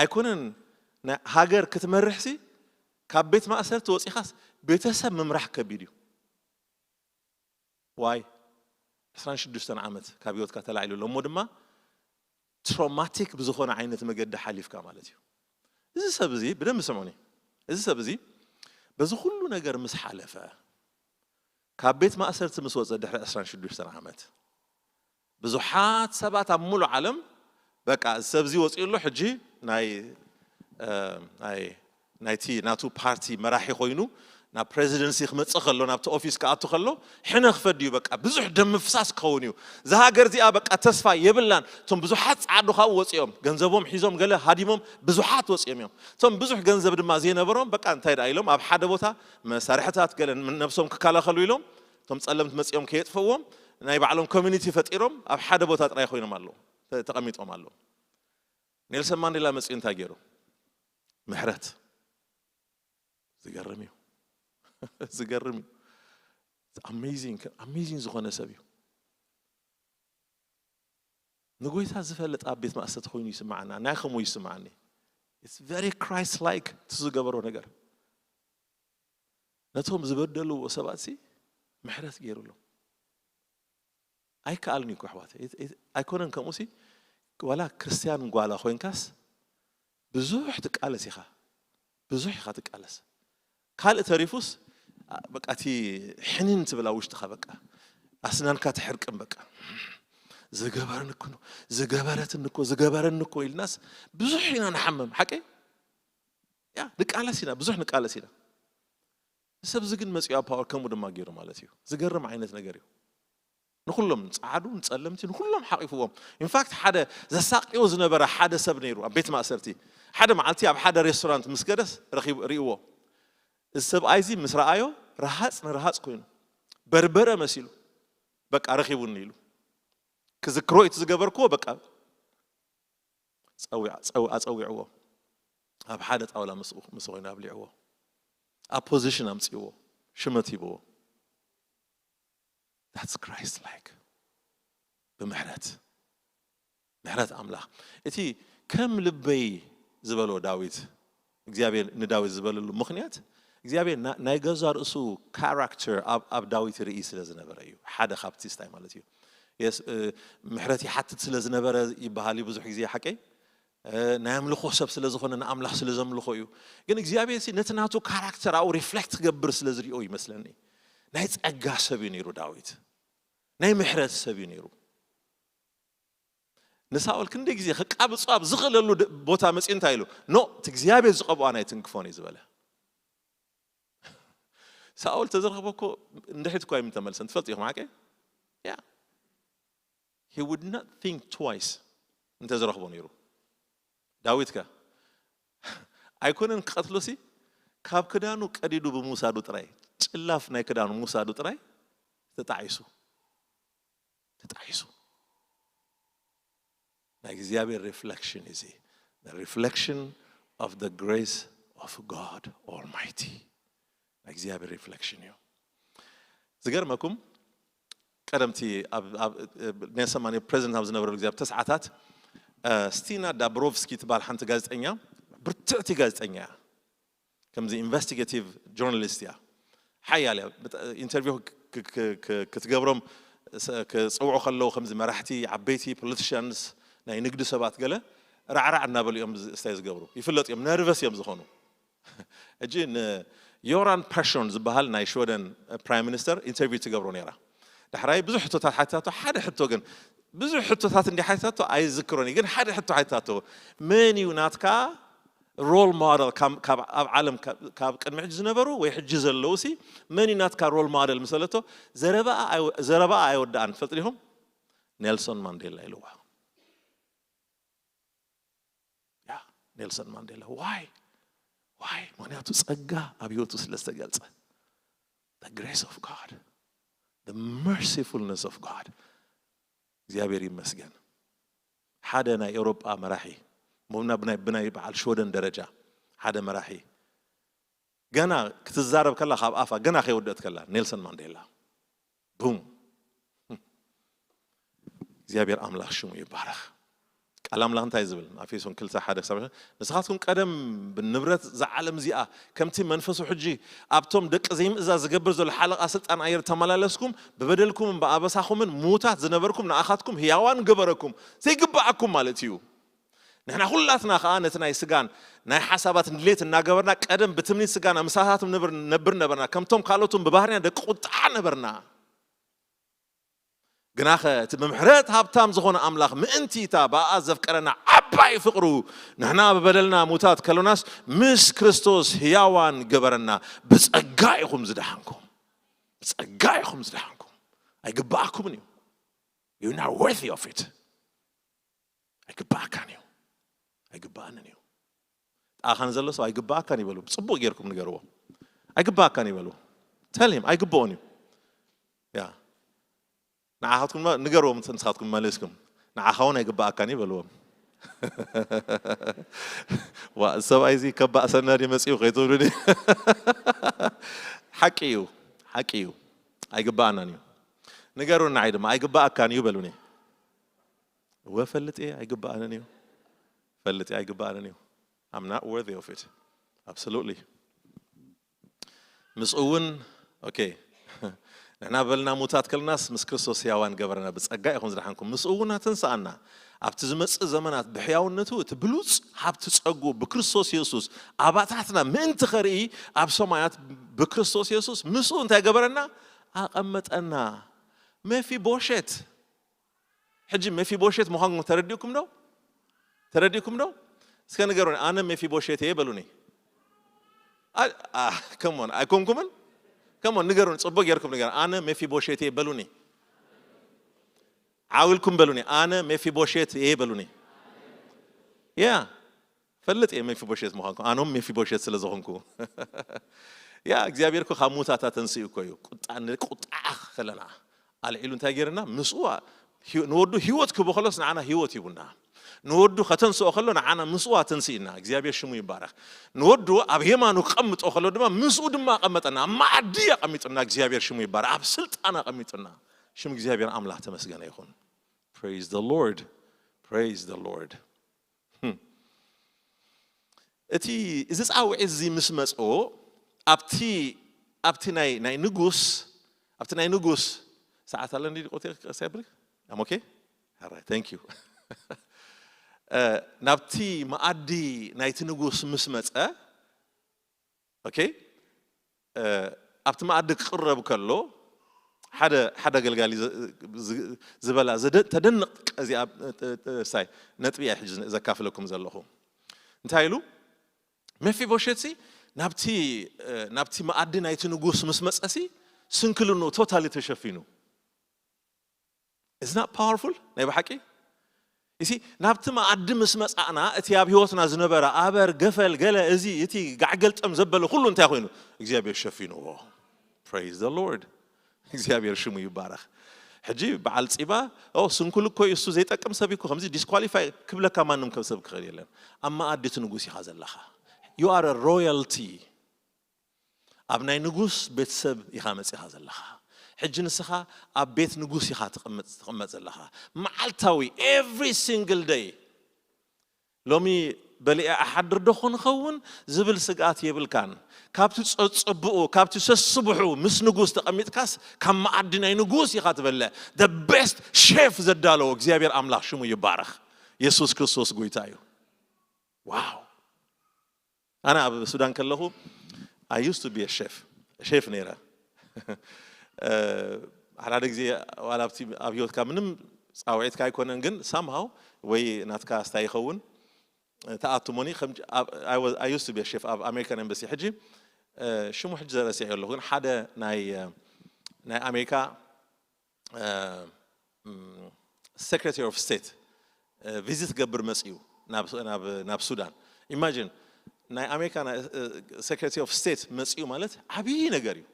ኣይኮነን። ናይ ሃገር ክትመርሕሲ ካብ ቤት ማእሰርቲ ወፂኻስ ቤተሰብ ምምራሕ ከቢድ እዩ። ዋይ ዕስራን ሽዱሽተን ዓመት ካብ ህይወትካ ተላዒሉ ኣሎ እሞ ድማ ትሮማቲክ ብዝኾነ ዓይነት መገዲ ሓሊፍካ ማለት እዩ። እዚ ሰብ እዚ ብደንብ ስምዑኒ። እዚ ሰብ እዚ በዚ ኩሉ ነገር ምስ ሓለፈ ካብ ቤት ማእሰርቲ ምስ ወፀ ድሕሪ ዕስራን ሽዱሽተን ዓመት ብዙሓት ሰባት ኣብ ሙሉእ ዓለም በቃ እዚ ሰብ እዚ ወፂኡ ኣሎ ሕጂ ናይ እ፣ ናይ ናይቲ ናቱ ፓርቲ መራሒ ኮይኑ ናብ ፕሬዚደንሲ ክመፅእ ከሎ ናብቲ ኦፊስ ክኣቱ ከሎ ሕነ ክፈድ እዩ። በቃ ብዙሕ ደም ምፍሳስ ክኸውን እዩ። እዛ ሃገር እዚኣ በቃ ተስፋ የብላን። እቶም ብዙሓት ፃዕዱ ካብኡ ወፂኦም ገንዘቦም ሒዞም ገለ ሃዲሞም ብዙሓት ወፂኦም እዮም። እቶም ብዙሕ ገንዘብ ድማ ዘይነበሮም በቃ እንታይ ደኣ ኢሎም ኣብ ሓደ ቦታ መሳርሕታት ገለ ነብሶም ክከላኸሉ ኢሎም እቶም ፀለምቲ መፂኦም ከየጥፈዎም ናይ ባዕሎም ኮሚኒቲ ፈጢሮም ኣብ ሓደ ቦታ ጥራይ ኮይኖም ኣለዉ ተ- ተቐሚጦም ኣለዉ። ኔልሰን ማንዴላ መፂኡ እንታይ ገይሩ? ምሕረት። ዝገርም እዩ። ዝገርም እዩ። ኣሜዚንግ ኣሜዚንግ ዝኾነ ሰብ እዩ። ንጎይታ ዝፈልጥ ኣብ ቤት ማእሰርቲ ኮይኑ ይስማዓና ናይ ከምኡ ይስማዓኒ። It's very Christ like እቲ ዝገበሮ ነገር ነቶም ዝበደልዎ ሰባት ሲ ምሕረት ገይሩሎም። ኣይከኣልን እዩ እኮ ኣሕዋት ኣይኮነን ከምኡ ሲ ዋላ ክርስትያን ጓላ ኮይንካስ ብዙሕ ትቃለስ ኢኻ። ብዙሕ ኢኻ ትቃለስ ካልእ ተሪፉስ በቃ እቲ ሕንን ትብል ኣብ ውሽጥኻ በቃ ኣስናንካ ትሕርቅም በቃ ዝገበርን እኮ ዝገበረትን እኮ ዝገበረን እኮ ኢልናስ ብዙሕ ኢና ንሓምም ሓቀይ ያ ንቃለስ ኢና ብዙሕ ንቃለስ ኢና ሰብ እዚ ግን መፂኡ ኣብ ፓወር ከምኡ ድማ ገይሩ ማለት እዩ ዝገርም ዓይነት ነገር እዩ ንኩሎም ፃዓዱ ንፀለምቲ ንኩሎም ሓቂፍዎም ኢንፋክት ሓደ ዘሳቅዮ ዝነበረ ሓደ ሰብ ነይሩ ኣብ ቤት ማእሰርቲ ሓደ መዓልቲ ኣብ ሓደ ሬስቶራንት ምስ ገደስ ርኢዎ እዚ ሰብኣይ እዚ ምስ ረኣዮ ረሃፅ ንረሃፅ ኮይኑ በርበረ መሲሉ በቃ ረኪቡኒ ኢሉ ክዝክሮ እቲ ዝገበርክዎ በቃ ኣፀዊዕዎ ኣብ ሓደ ጣውላ ምስ ኮይኑ ኣብሊዕዎ ኣብ ፖዚሽን ኣምፅዎ ሽመት ሂብዎ That's Christ like ብምሕረት ምሕረት ኣምላኽ እቲ ከም ልበይ ዝበሎ ዳዊት እግዚኣብሔር ንዳዊት ዝበለሉ ምኽንያት እግዚኣብሔር ናይ ገዛ ርእሱ ካራክተር ኣብ ዳዊት ርኢ ስለ ዝነበረ እዩ ሓደ ካብቲ ስታይ ማለት እዩ ምሕረት ይሓትት ስለ ዝነበረ ይበሃል እዩ ብዙሕ ግዜ ሓቀይ ናይ ኣምልኾ ሰብ ስለ ዝኾነ ንኣምላኽ ስለ ዘምልኾ እዩ ግን እግዚኣብሔር ነቲ ናቱ ካራክተር ኣብኡ ሪፍሌክት ክገብር ስለ ዝሪኦ ይመስለኒ ናይ ጸጋ ሰብ እዩ ነይሩ ዳዊት ናይ ምሕረት ሰብ እዩ ነይሩ ንሳኦል ክንደይ ግዜ ክቃብጾ ኣብ ዝኽእለሉ ቦታ መጺኡ እንታይ ኢሉ ኖ እቲ እግዚኣብሔር ዝቐብኦ ኣይትንክፎን እዩ ዝበለ ሳኦል ተዝረኽቦ እኮ እንድሕሪት እኳ ይምተመልሰን ትፈልጡ ኢኹም ሓቀ ያ he would not think twice እንተዝረኽቦ ነይሩ ዳዊት ከ ኣይኮነን ክቐትሎሲ ካብ ክዳኑ ቀዲዱ ብምውሳዱ ጥራይ ጭላፍ ናይ ክዳኑ ምውሳዱ ጥራይ ተጣዒሱ ተጣዒሱ ናይ እግዚኣብሔር reflection እዚ reflection of the grace of God Almighty ናይ እግዚኣብሔር reflection እዩ ዝገርመኩም ቀደምቲ ኔልሰን ማንዴላ ፕሬዚደንት ኣብ ዝነበረሉ ግዜ ኣብ ተስዓታት ስቲና ዳብሮቭስኪ ትበሃል ሓንቲ ጋዜጠኛ ብርትዕቲ ጋዜጠኛ እያ ከምዚ ኢንቨስቲጌቲቭ ጆርናሊስት እያ ሓያል እያ ኢንተርቪው ክትገብሮም ክፅውዑ ከለዉ ከምዚ መራሕቲ ዓበይቲ ፖለቲሽንስ ናይ ንግዲ ሰባት ገለ ራዕራዕ እናበሉ እዮም ዝ- ስታይ ዝገብሩ። ይፍለጡ እዮም፣ ነርቨስ እዮም ዝኾኑ። ሕጂ ንዮራን ፐርሾን ዝበሃል ናይ ሽወደን ፕራይም ሚኒስተር ኢንተርቪው ትገብሮ ነይራ። ዳሕራይ ብዙሕ ሕቶታት ሓቲታቶ፣ ሓደ ሕቶ ግን፣ ብዙሕ ሕቶታት እንዲ ሓቲታቶ ኣይዝክሮን እዩ፣ ግን ሓደ ሕቶ ሓቲታቶ፣ መን እዩ ናትካ ሮል ሞደል? ካብ ኣብ ዓለም ካብ ቅድሚ ሕጂ ዝነበሩ ወይ ሕጂ ዘለዉ ሲ መን እዩ ናትካ ሮል ሞደል ምስ በለቶ፣ ዘረባኣ ኣይወ- ዘረባኣ ኣይወዳኣን። ትፈልጡ ዲኹም? ኔልሶን ማንዴላ ኢልዋ። ያ፣ ኔልሰን ማንዴላ ዋይ ዋይ? ምክንያቱ ጸጋ ኣብ ህይወቱ ስለ ዝተገልጸ። The grace of God, the mercifulness of God. እግዚኣብሔር ይመስገን። ሓደ ናይ ኤውሮጳ መራሒ፣ ሞና ብናይ ብናይ በዓል ሽወደን ደረጃ ሓደ መራሒ፣ ገና ክትዛረብ ከላ፣ ካብ ኣፋ ገና ከይወደት ከላ፣ ኔልሰን ማንዴላ ቡም። እግዚኣብሔር ኣምላኽ ሽሙ ይባረኽ። ቃል ኣምላኽ እንታይ ዝብል? ኣፌሶን ክልተ ሓደ ክሳብ ንስኻትኩም ቀደም ብንብረት እዛ ዓለም እዚኣ፣ ከምቲ መንፈሱ ሕጂ ኣብቶም ደቂ ዘይምእዛዝ ዝገብር ዘሎ ሓለቓ ስልጣን ኣየር ተመላለስኩም፣ ብበደልኩምን ብኣበሳኹምን ምዉታት ዝነበርኩም ንኣኻትኩም ህያዋን ገበረኩም። ዘይግብኣኩም ማለት እዩ። ንሕና ኩላትና ኸዓ ነቲ ናይ ስጋን ናይ ሓሳባት ድሌት እናገበርና ቀደም ብትምኒት ስጋና ምሳታትም ነብር ነብር ነበርና፣ ከምቶም ካልኦትም ብባህርና ደቂ ቁጥዓ ነበርና። ግናኸ እቲ ብምሕረት ሃብታም ዝኾነ ኣምላኽ ምእንቲ እታ ብኣኣ ዘፍቀረና ዓባይ ፍቕሩ ንሕና ብበደልና ሙታት ከሎናስ ምስ ክርስቶስ ህያዋን ገበረና። ብጸጋ ኢኹም ዝደሓንኩም። ብጸጋ ኢኹም ዝደሓንኩም። ኣይግብኣኩምን እዩ። You're not worthy of it. ኣይግብኣካን እዩ። ኣይግብኣንን እዩ። ጣኻን ዘሎ ሰብ ኣይግብኣካን ይበሉ። ጽቡቕ ጌርኩም ንገርዎ። ኣይግብኣካን ይበሉ። Tell him ኣይግብኦን እዩ። ያ ንዓኻትኩም ንገርዎም። ንስኻትኩም መሊስኩም ንዓኻ እውን ኣይግብኣካን ይበልዎም። ዋ ሰብኣይ እዚ ከባእ ሰነድ መጽኡ ከይትብሉኒ። ሓቂ እዩ። ሓቂ እዩ። ኣይግብኣናን እዩ። ንገሩ ንዓይ ድማ ኣይግብኣካን እዩ በሉኒ። እወ ፈልጥ እየ ኣይግብኣንን እዩ። ፈልጥ እየ ኣይግብኣንን እዩ። I'm not worthy of it. Absolutely. ምስኡ እውን okay ንሕና በልና ሙታት ከልናስ ምስ ክርስቶስ ህያዋን ገበረና። ብጸጋ ኢኹም ዝደሓንኩም። ምስኡ እውን ኣተንስኣና። ኣብቲ ዝመጽእ ዘመናት ብሕያውነቱ እቲ ብሉጽ ሃብቲ ጸጉ ብክርስቶስ የሱስ ኣባታትና ምእንቲ ኸርኢ ኣብ ሰማያት ብክርስቶስ የሱስ ምስኡ እንታይ ገበረና? ኣቐመጠና። መፊቦሸት ሕጂ መፊቦሼት ምዃንኩም ተረዲእኩም ዶ? ተረዲእኩም ዶ? እስከ ንገሩኒ፣ ኣነ መፊቦሼት እየ በሉኒ። ከሞን ኣይኮንኩምን? ከሞን ንገሩኒ፣ ጽቡቅ ጌርኩም ንገሩ። ኣነ መፊቦሼት እየ በሉኒ። ዓውልኩም በሉኒ፣ ኣነ መፊቦሼት እየ በሉኒ። ያ ፈልጥ እየ መፊቦሼት ምዃንኩም፣ ኣነም መፊቦሼት ስለ ዝኾንኩ። ያ እግዚኣብሔር እኮ ካብ ሙታታ ተንስኡ እኮ እዩ። ቁጣ ንቁጣ ከለና ኣልዒሉ እንታይ ገይርና? ምስኡ ንወዱ ህይወት ክህቦ ከሎስ ንዓና ህይወት ሂቡና። ንወዱ ከተንስኦ ከሎ ንዓና ምስኡ ኣተንስእና። እግዚኣብሔር ሽሙ ይባረክ። ንወዱ ኣብ የማኑ ክቐምጦ ከሎ ድማ ምስኡ ድማ ኣቐመጠና። ኣብ መኣዲ ኣቐሚጡና። እግዚኣብሔር ሽሙ ይባረክ። ኣብ ስልጣን ኣቐሚጡና። ሽም እግዚኣብሔር ኣምላኽ ተመስገነ ይኹን። Praise the Lord. Praise the Lord. እቲ እዚ ጻውዒት እዚ ምስ መጽኦ ኣብቲ ኣብቲ ናይ ናይ ንጉስ ኣብቲ ናይ ንጉስ ሰዓት ኣለኒ ቆቴ ሰብሪ ኣሞኬ ራ thank you ናብቲ መኣዲ ናይቲ ንጉስ ምስ መጸ okay ኣብቲ መኣዲ ክቕረብ ከሎ ሓደ ሓደ ኣገልጋሊ ዝበላ ተደንቕ እዚኣ ሳይ ነጥቢ እያ ሕጂ ዘካፍለኩም ዘለኹ እንታይ ኢሉ መፊቦሸት ሲ ናብቲ ናብቲ መኣዲ ናይቲ ንጉስ ምስ መጸሲ ስንክልኑ ቶታሊ ተሸፊኑ Isn't that powerful? ናይ ብሓቂ እሲ ናብቲ መኣዲ ምስ መጻእና እቲ ኣብ ህይወትና ዝነበረ ኣበር ገፈል ገለ እዚ እቲ ጋዕገልጠም ዘበለ ኩሉ እንታይ ኮይኑ እግዚኣብሔር ሸፊንዎ Praise the Lord እግዚኣብሔር ሽሙ ይባረኽ ሕጂ በዓል ፂባ ስንኩል እኮ እሱ ዘይጠቅም ሰብ እኮ ከምዚ ዲስኳሊፋይ ክብለካ ማንም ከም ሰብ ክኽእል የለን ኣብ መኣዲ እቲ ንጉስ ኢኻ ዘለኻ you are a royalty ኣብ ናይ ንጉስ ቤተሰብ ኢኻ መጺኻ ዘለኻ ሕጂ ንስኻ ኣብ ቤት ንጉስ ኢኻ ትቕመጥ ዘለኻ መዓልታዊ every single day ሎሚ በሊዐ ኣሓድር ዶ ኾን ኸውን ዝብል ስግኣት የብልካን ካብቲ ጸጽብኡ ካብቲ ሰስብሑ ምስ ንጉስ ተቐሚጥካስ ካብ መኣዲ ናይ ንጉስ ኢኻ ትበልዕ the best chef ዘዳለዎ እግዚኣብሔር ኣምላኽ ሽሙ ይባረኽ የሱስ ክርስቶስ ጎይታ እዩ። ዋው። ኣነ ኣብ ሱዳን ከለኹ I used to be a chef, ሼፍ ነይረ። ሓደ ሓደ ግዜ ዋላ ኣብቲ ኣብ ህይወትካ ምንም ፃውዒትካ ኣይኮነን፣ ግን ሳምሃው ወይ ናትካ ስታይ ይኸውን ተኣትሞኒ። I used to be a chef ኣብ ኣሜሪካን ኤምባሲ። ሕጂ ሽሙ ሕጂ ዘረሲዐ ኣለኹ፣ ግን ሓደ ናይ ናይ ኣሜሪካ secretary of state ቪዚት ገብር መፅኡ ናብ ሱዳን። ኢማጂን፣ ናይ ኣሜሪካ secretary of state መፅኡ ማለት ዓብዪ ነገር እዩ።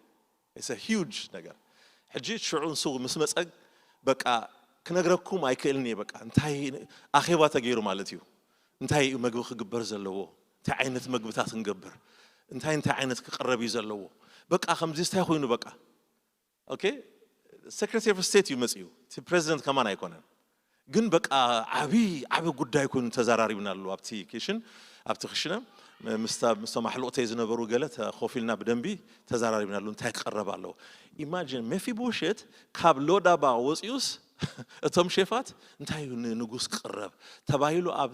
It's a huge ነገር። ሕጂ ሽዑ ንሱ ምስ መፀ በቃ ክነግረኩም ኣይክእልን እየ። በቃ እንታይ ኣኼባ ተገይሩ ማለት እዩ። እንታይ እዩ መግቢ ክግበር ዘለዎ፣ እንታይ ዓይነት መግብታት ክንገብር፣ እንታይ እንታይ ዓይነት ክቅረብ እዩ ዘለዎ፣ በቃ ከምዚ እንታይ ኮይኑ በቃ okay፣ secretary of state እዩ መፅኡ፣ እቲ ፕሬዚደንት ከማን ኣይኮነን። ግን በቃ ዓቢ ዓቢ ጉዳይ ኮይኑ ተዘራሪብናሉ ኣብቲ ኪሽን፣ ኣብቲ ክሽነ ምስቶም ኣሕሉቕተይ ዝነበሩ ገለ ኮፍ ኢልና ብደንቢ ተዘራሪብናሉ። እንታይ ክቐረብ ኣለዎ? ኢማጂን፣ ሜፊቦሼት ካብ ሎዳባ ወፂኡስ እቶም ሼፋት እንታይ እዩ ንንጉስ ክቕረብ ተባሂሉ ኣብ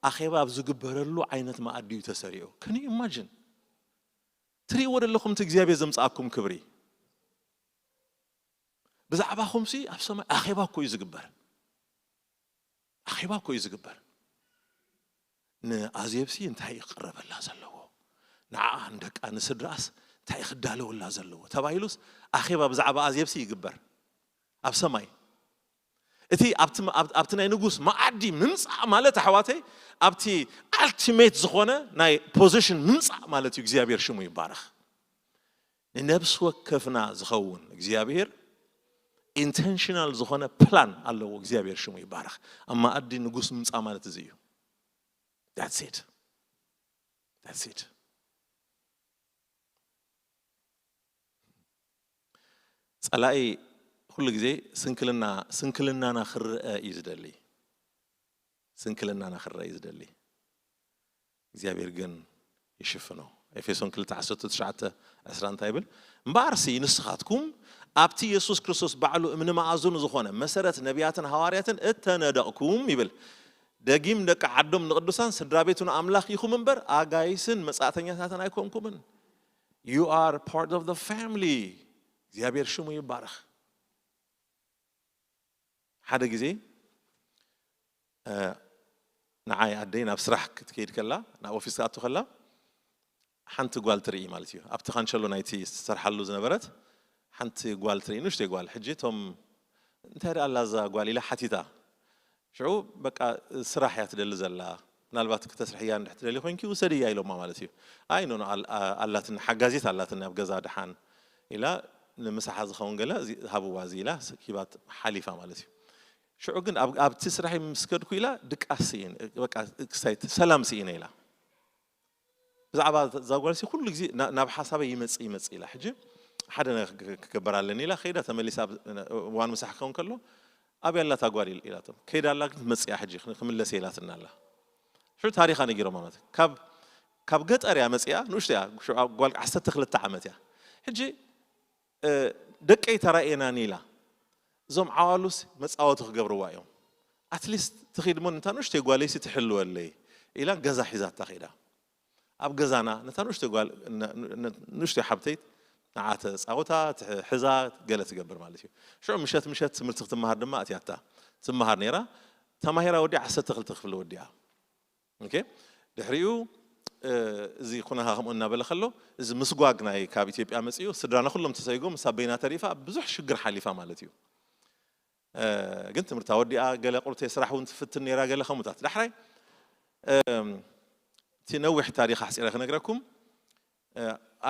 ኣኼባ ኣብ ዝግበረሉ ዓይነት መኣዲ እዩ ተሰሪዑ። ከን ኢማጂን፣ ትርእይዎ ዘለኹም እቲ እግዚኣብሔር ዘምፅኣኩም ክብሪ። ብዛዕባኹምሲ ኣብ ሰማይ ኣኼባ እኮ እዩ ዝግበር። ኣኼባ እኮ እዩ ዝግበር። ንኣዜብሲ እንታይ እዩ ክቕረበላ ዘለዎ፣ ንዓኣ ንደቃ ንስድራኣስ እንታይ እዩ ክዳለወላ ዘለዎ ተባሂሉስ ኣኼባ ብዛዕባ ኣዜብሲ ይግበር ኣብ ሰማይ። እቲ ኣብቲ ናይ ንጉስ መኣዲ ምምፃእ ማለት ኣሕዋተይ ኣብቲ ኣልቲሜት ዝኾነ ናይ ፖዚሽን ምምፃእ ማለት እዩ። እግዚኣብሔር ሽሙ ይባረኽ። ንነብሲ ወከፍና ዝኸውን እግዚኣብሔር ኢንቴንሽናል ዝኾነ ፕላን ኣለዎ። እግዚኣብሔር ሽሙ ይባረኽ። ኣብ መኣዲ ንጉስ ምምፃእ ማለት እዚ እዩ። That's it. That's it. ፀላኢ ኩሉ ግዜ ስንክልና ስንክልናና ክረአ እዩ ዝደሊ። ስንክልናና ክረአ እዩ ዝደሊ። እግዚኣብሔር ግን ይሽፍኖ። ኤፌሶን ክልተ ዓሰርተ ትሽዓተ ዕስራ እንታይ ይብል? እምበኣርሲ ንስኻትኩም ኣብቲ የሱስ ክርስቶስ ባዕሉ እምኒ መኣዝኑ ዝኾነ መሰረት ነቢያትን ሃዋርያትን እተነደቕኩም ይብል። ደጊም ደቂ ዓዶም ንቅዱሳን ስድራ ቤቱ ንኣምላኽ ይኹም እምበር ኣጋይስን መጻእተኛታትን ኣይኮንኩምን። You are part of the family. እግዚኣብሔር ሽሙ ይባረኽ። ሓደ ግዜ ንዓይ ኣደይ ናብ ስራሕ ክትከይድ ከላ፣ ናብ ኦፊስ ክትኣቱ ከላ ሓንቲ ጓል ትርኢ ማለት እዩ። ኣብቲ ካንሸሎ ናይቲ ዝሰርሓሉ ዝነበረት ሓንቲ ጓል ትርኢ፣ ንእሽተይ ጓል። ሕጂ እቶም እንታይ ደኣ ኣላ እዛ ጓል ኢላ ሓቲታ። ሽዑ በቃ ስራሕ እያ ትደሊ ዘላ፣ ምናልባት ክተስርሕያ እንድሕር ትደሊ ኮይንኪ ውሰድያ ኢሎማ ማለት እዩ። ኣይ ኖ ኣላትኒ፣ ሓጋዚት ኣላትኒ ኣብ ገዛ ደሓን ኢላ ንምሳሓ ዝኸውን ገለ ሃብዋ እዚ ኢላ ሂባት ሓሊፋ ማለት እዩ። ሽዑ ግን ኣብቲ ስራሕ ምስ ከድኩ ኢላ ድቃስ ስኢን፣ በቃ ክሳይ ሰላም ስኢነ ኢላ። ብዛዕባ እዛ ጓልሲ ኩሉ ግዜ ናብ ሓሳበይ ይመጽእ ይመጽእ ኢላ። ሕጂ ሓደ ነገር ክገብር ኣለኒ ኢላ ከይዳ ተመሊሳ። እዋን ምሳሕ ክኸውን ከሎ ኣበይ ኣላ እታ ጓል ኢላቶም። ከይዳ ኣላ ግን ትመጽእ እያ ሕጂ ክምለስ ኢላትና ኣላ። ሽዑ ታሪኻ ነጊሮማ ማለት ካብ ካብ ገጠር እያ መጽኣ፣ ንእሽቶ እያ፣ ጓል ዓሰርተ ክልተ ዓመት እያ። ሕጂ ደቀይ ተራእየናኒ ኢላ። እዞም ዓዋሉስ መጻወቲ ክገብርዋ እዮም። ኣትሊስት ትኺድ እሞ ነታ ንእሽተይ ጓለይሲ ትሕልወለይ ኢላ ገዛ ሒዛታ ኸይዳ። ኣብ ገዛና ነታ ንእሽተይ ጓል ንእሽተይ ሓብተይ ንዓ ተጻውታ ትሕዛ ገለ ትገብር ማለት እዩ። ሽዑ ምሸት ምሸት ትምህርቲ ክትመሃር ድማ ኣትያታ ትመሃር ነይራ። ተማሂራ ወዲኣ ዓሰርተ ክልተ ክፍሊ ወዲኣ። ኦኬ፣ ድሕሪኡ እዚ ኩነኻ ከምኡ እናበለ ከሎ እዚ ምስጓግ ናይ ካብ ኢትዮጵያ መፅኡ ስድራና ኩሎም ተሰይጎም፣ እሳ በይና ተሪፋ ብዙሕ ሽግር ሓሊፋ ማለት እዩ። ግን ትምህርታ ወዲኣ ገለ ቁርተይ ስራሕ እውን ትፍትን ነይራ፣ ገለ ከምኡታት። ዳሕራይ እቲ ነዊሕ ታሪኽ ኣሕፂረ ክነግረኩም፣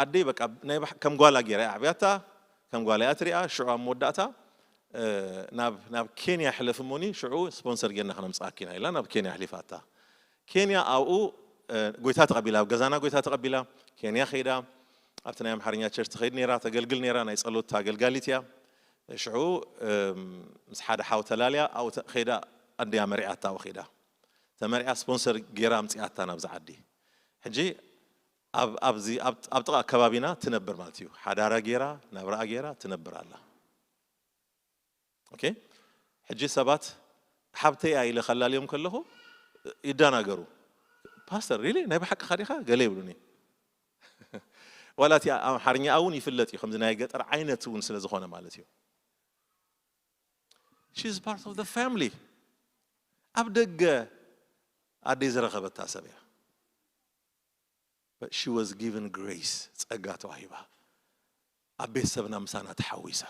ኣደይ በቃ ናይ ከም ጓላ ገይራ እያ ኣዕብያታ፣ ከም ጓላ እያ ትሪኣ። ሽዑ ኣብ መወዳእታ ናብ ናብ ኬንያ ሕለፊ እሞኒ ሽዑ ስፖንሰር ጌርና ክነምፅኣኪ ኢና ኢላ ናብ ኬንያ ኣሕሊፋታ። ኬንያ ኣብኡ ጎይታ ተቐቢላ፣ ኣብ ገዛና ጎይታ ተቐቢላ ኬንያ ከይዳ ኣብቲ ናይ ኣምሓርኛ ቸርች ትኸይድ ነይራ፣ ተገልግል ነይራ፣ ናይ ጸሎት ኣገልጋሊት እያ። ሽዑ ምስ ሓደ ሓው ተላልያ ኣብኡ ከይዳ ኣደይ መሪዓታ ኣብኡ ከይዳ ተመሪዓ ስፖንሰር ጌራ ኣምጺኣታ ናብዚ ዓዲ። ሕጂ ኣብ ኣብዚ ኣብ ኣብ ጥቓ ከባቢና ትነብር ማለት እዩ። ሓዳራ ጌራ ናብራኣ ጌራ ትነብር ኣላ። ኦኬ፣ ሕጂ ሰባት ሓብተይ እያ ኢለ ከላልዮም ከለኹ ይደናገሩ። ፓስተር ሪሊ ናይ ብሓቅኻ ዲኻ ገለ ይብሉኒ። ዋላ እቲ ኣምሓርኛኣ እውን ይፍለጥ እዩ ከምዚ ናይ ገጠር ዓይነት እውን ስለ ዝኾነ ማለት እዩ። She's part of the family. ኣብ ደገ ኣደይ ዝረኸበታ ሰብ እያ። But she was given grace, ጸጋ ተዋሂባ። ኣብ ቤተሰብና ምሳና ተሓዊሳ።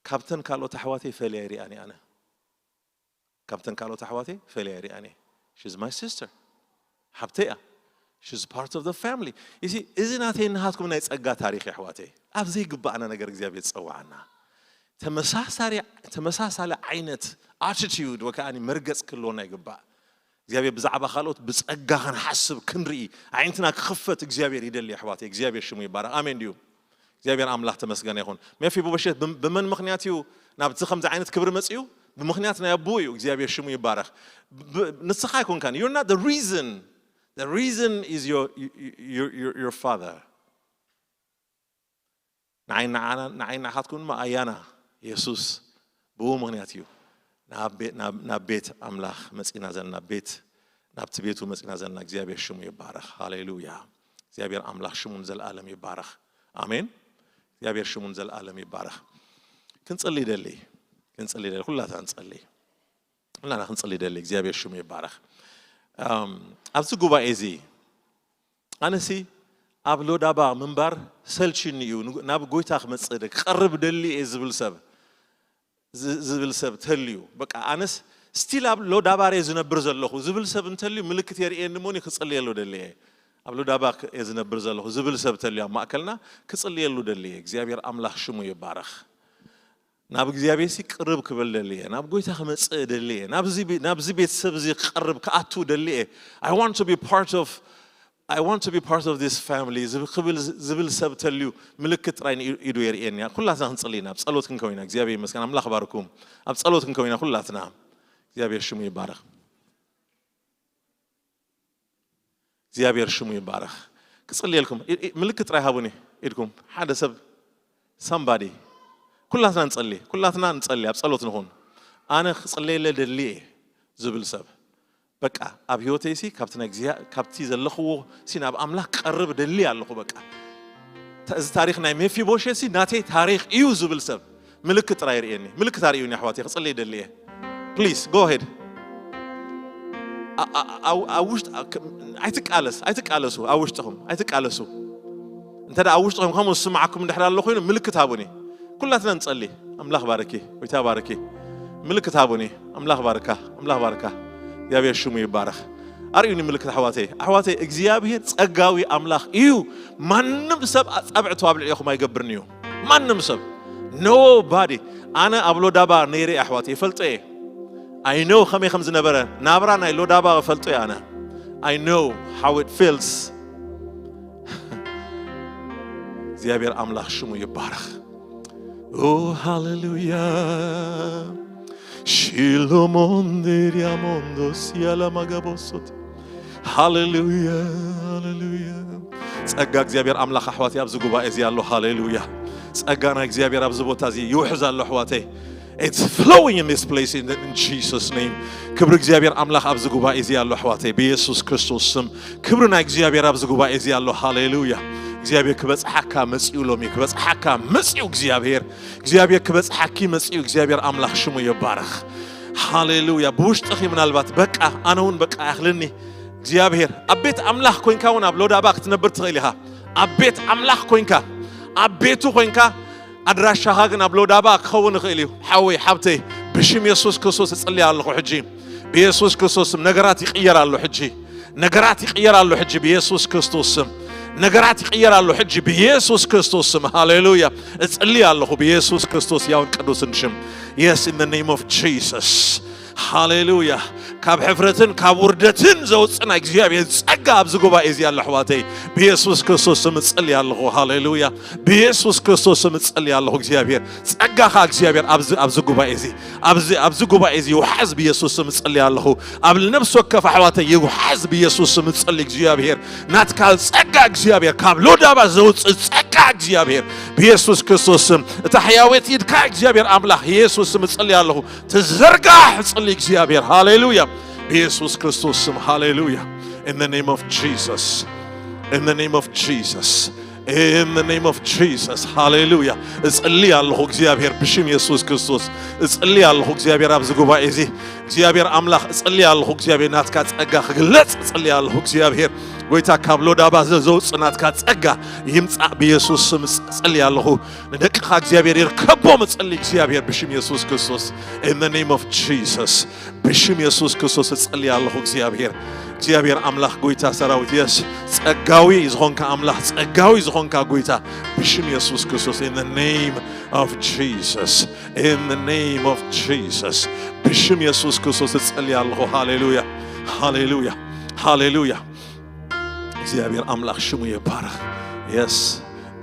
ካብተን ካልኦት ኣሕዋተይ ፈልያ ይሪኣኒ ኣነ። ካብተን ካልኦት ኣሕዋተይ ፈልያ ይሪኣኒ። She's my sister. ሓብተይ እያ። She's part of the family. You see፣ እዚ ናተይ ናሃትኩም ናይ ጸጋ ታሪኽ እዩ ኣሕዋተይ። ኣብ ዘይግባእና ነገር እግዚኣብሔር ዝጸዋዓና። ተመሳሳሊ ዓይነት ኣቲቲዩድ ወይ ከኣ መርገጽ ክህልወና ይግባእ። እግዚኣብሔር ብዛዕባ ካልኦት ብጸጋ ክንሓስብ ክንርኢ ኣዒንትና ክኽፈት እግዚኣብሔር ይደሊ ኣሕዋተይ። እግዚኣብሔር ሽሙ ይባረኽ። ኣሜን ድዩ? እግዚኣብሔር ኣምላኽ ተመስገነ ይኹን። ሜፊቦሸት ብም- ብመን ምኽንያት እዩ ናብቲ ከምዚ ዓይነት ክብሪ መጽኡ? ብምኽንያት ናይ ኣቦኡ እዩ። እግዚኣብሔር ሽሙ ይባረኽ። ብ- ንስኻ ኣይኮንካን። You're not the reason. The reason is your, your, your, your father. ንዓይ ንዓና- ንዓይ ንዓኻትኩም ድማ ኣያና የሱስ ብኡ ምኽንያት እዩ ናብ ቤ- ናብ- ናብ ቤት ኣምላኽ መጺና ዘለና ቤት ናብቲ ቤቱ መጺና ዘለና እግዚኣብሔር ሽሙ ይባረኽ። ሃሌሉያ። እግዚኣብሔር ኣምላኽ ሽሙ ንዘለኣለም ይባረኽ። ኣሜን። እግዚኣብሔር ሽሙ ንዘለኣለም ይባረኽ። ክንጽሊ ይደሊ። ክንጽሊ ይደሊ። ኩላትና ንጸሊ። ኩላና ክንጽሊ ይደሊ። እግዚኣብሔር ሽሙ ይባረኽ። ኣም፣ ኣብዚ ጉባኤ እዚ ኣነሲ ኣብ ሎዳባ ምንባር ሰልችኒ እዩ። ንጉ- ናብ ጎይታ ክመጽእ ደ- ክቐርብ ደሊ እየ ዝብል ሰብ ዝ- ዝብል ሰብ ተልዩ በቃ ኣነስ ስቲል ኣብ ሎዳባር እየ ዝነብር ዘለኹ ዝብል ሰብ እንተልዩ ምልክት የርእየኒ እሞኒ ክጽልየሉ ደሊ እየ። ኣብ ሎዳባ ክ- እየ ዝነብር ዘለኹ ዝብል ሰብ ተልዩ ኣብ ማእከልና ክጽልየሉ ደሊ እየ። እግዚኣብሔር ኣምላኽ ሽሙ ይባረኽ። ናብ እግዚኣብሔር ሲ ቅርብ ክብል ደሊ እየ። ናብ ጎይታ ክመጽእ ደሊ እየ። ናብዚ ቤ- ናብዚ ቤተሰብ እዚ ክቐርብ ክኣቱ ደሊ እየ። I want to be part of I want to be part of this family ዝብ- ክብል ዝብል ሰብ ተልዩ ምልክት ጥራይ ንኢ- ኢዱ የርእየኒ። ኩላትና ክንጽሊ ኢና። ኣብ ጸሎት ክንከው ኢና። እግዚኣብሔር ይመስገን። ኣምላኽ ባርኩም። ኣብ ጸሎት ክንከው ኢና ኩላትና። እግዚኣብሔር ሽሙ ይባረኽ። እግዚኣብሔር ሽሙ ይባረኽ። ክጽልየልኩም ኢ- ኢ- ምልክት ጥራይ ሃቡኒ ኢድኩም ሓደ ሰብ ሳምባዲ ኩላትና ንጸሊ። ኩላትና ንጸሊ። ኣብ ጸሎት ንኹን። ኣነ ክጽለየለ ደሊ እየ ዝብል ሰብ በቃ ኣብ ህይወተይሲ ካብቲ ናይ እግዚኣብ- ካብቲ ዘለኽዎ ሲ ናብ ኣምላኽ ቀርብ ደሊ ኣለኹ። በቃ ተ- እዚ ታሪኽ ናይ ሜፊቦሸሲ ናተይ ታሪኽ እዩ ዝብል ሰብ ምልክት ጥራይ ርእየኒ። ምልክት ኣርእዩኒ ኣሕዋት ክጽልይ ደሊ እየ። Please go ahead። ኣ- ኣ- ኣብ- ኣብ ውሽጥ ኣ- ከ- ኣይትቃለስ ኣይትቃለሱ ኣብ ውሽጥኹም ኣይትቃለሱ። እንተ ደኣ ኣብ ውሽጥኹም ከምኡ ዝስምዓኩም እንድሕር ኣሎ ኮይኑ ምልክት ሃቡኒ። ኩላትና ንጸሊ። ኣምላኽ ባርኪ። ጎይታ ባርኪ። ምልክት ሃቡኒ። ኣምላኽ ባርካ። ኣምላኽ ባርካ። እግዚኣብሔር ሽሙ ይባረኽ። ኣርእዩኒ ምልክት ኣሕዋተይ። ኣሕዋተይ እግዚኣብሔር ጸጋዊ ኣምላኽ እዩ። ማንም ሰብ ኣጻብዕቱ ኣብ ልዕሌኹም ኣይገብርን እዩ። ማንም ሰብ nobody። ኣነ ኣብ ሎዳባ ነይረ ኣሕዋተይ ይፈልጦ እየ። I know ከመይ ከም ዝነበረ ናብራ ናይ ሎዳባ ፈልጦ እየ ኣነ። I know how it feels። እግዚኣብሔር ኣምላኽ ሽሙ ይባረኽ። ኦ ሃሌሉያ። ሺሎሞንድሪያሞንዶስ ያላማጋቦሶት። ሃሌሉያ። ሃሌሉያ። ጸጋ እግዚኣብሔር ኣምላኽ ኣሕዋት ኣብዚ ጉባኤ እዚ ኣሎ። ሃሌሉያ። ጸጋ ናይ እግዚኣብሔር ኣብዚ ቦታ እዚ ይውሕዝ ኣሎ ኣሕዋተይ። It's flowing in this place in, in Jesus name። ክብሪ እግዚኣብሔር ኣምላኽ ኣብዚ ጉባኤ እዚ ኣሎ ኣሕዋተይ ብኢየሱስ ክርስቶስ ስም። ክብሪ ናይ እግዚኣብሔር ኣብዚ ጉባኤ እዚ ኣሎ። ሃሌሉያ። እግዚኣብሔር ክበጽሓካ መጽኡ ሎሚ ክበጽሓካ መጽኡ እግዚኣብሔር እግዚኣብሔር ክበጽሓኪ መጽኡ እግዚኣብሔር ኣምላኽ ሽሙ ይባረኽ። ሃሌሉያ። ብውሽጥኺ ምናልባት በቃ ኣነ እውን በቃ ያኽልኒ እግዚኣብሔር ኣብ ቤት ኣምላኽ ኮይንካ እውን ኣብ ሎዳባ ክትነብር ትኽእል ኢኻ። ኣብ ቤት ኣምላኽ ኮይንካ ኣብ ቤቱ ኮይንካ ኣድራሻኻ ግን ኣብ ሎዳባ ክኸውን ይኽእል እዩ። ሓወይ ሓብተይ ብሽም የሱስ ክርስቶስ እጽልያ ኣለኹ ሕጂ ብየሱስ ክርስቶስ ስም ነገራት ይቕየር ኣሎ ሕጂ ነገራት ይቕየር ኣሎ ሕጂ ብየሱስ ክርስቶስ ስም ነገራት ይቕየር ኣሎ ሕጂ ብየሱስ ክርስቶስ ስም ሃሌሉያ። እጽልይ ኣለኹ ብየሱስ ክርስቶስ ያውን ቅዱስን ሽም። Yes, in the name of Jesus. ሃሌሉያ። ካብ ሕፍረትን ካብ ውርደትን ዘውፅእ ናይ እግዚኣብሔር ጸጋ ኣብዚ ጉባኤ እዚ ኣሎ ኣሕዋተይ። ብየሱስ ክርስቶስ ስም እጽልይ ኣለኹ። ሃሌሉያ። ብየሱስ ክርስቶስ ስም እጽልይ ኣለኹ። እግዚኣብሔር ጸጋኻ እግዚኣብሔር ኣብዚ ኣብዚ ጉባኤ እዚ ኣብዚ ኣብዚ ጉባኤ እዚ ይውሓዝ ብየሱስ ስም እጽልይ ኣለኹ። ኣብ ነፍሲ ወከፍ ኣሕዋተይ ይውሓዝ ብየሱስ ስም እጽልይ እግዚኣብሔር ናትካ ጸጋ እግዚኣብሔር ካብ ሎዳባ ዘውፅእ ጸጋ እግዚኣብሔር ብየሱስ ክርስቶስ ስም እታ ሕያወት ኢድካ እግዚኣብሔር ኣምላኽ የሱስ ስም እጽልይ ኣለኹ። ትዘርጋሕ እጽልይ እግዚኣብሔር። ሃሌሉያ። ብኢየሱስ ክርስቶስ ስም። ሃሌሉያ። In the name of Jesus. In the name of Jesus. In the name of Jesus. ሃሌሉያ። እጽሊ ኣለኹ እግዚኣብሔር፣ ብሽም ኢየሱስ ክርስቶስ እጽሊ ኣለኹ እግዚኣብሔር፣ ኣብዚ ጉባኤ እዚ እግዚኣብሔር ኣምላኽ እጽሊ ኣለኹ እግዚኣብሔር፣ ናትካ ጸጋ ክግለጽ እጽሊ ኣለኹ እግዚኣብሔር። ጎይታ፣ ካብ ሎዳባ ዘውጽእ ናትካ ጸጋ ይምጻእ ብኢየሱስ ስም እጽሊ ኣለኹ። ንደቅኻ እግዚኣብሔር ይርከቦም እጽሊ እግዚኣብሔር፣ ብሽም ኢየሱስ ክርስቶስ። In the name of Jesus. ብሽም የሱስ ክርስቶስ እጸሊ ኣለኹ እግዚኣብሔር። እግዚኣብሔር ኣምላኽ፣ ጎይታ ሰራዊት፣ የስ፣ ጸጋዊ ዝኾንካ ኣምላኽ፣ ጸጋዊ ዝኾንካ ጎይታ፣ ብሽም የሱስ ክርስቶስ። In the name of Jesus. In the name of Jesus. ብሽም የሱስ ክርስቶስ እጸሊ ኣለኹ። ሃሌሉያ፣ ሃሌሉያ፣ ሃሌሉያ። እግዚኣብሔር ኣምላኽ ሽሙ ይባረኽ። Yes,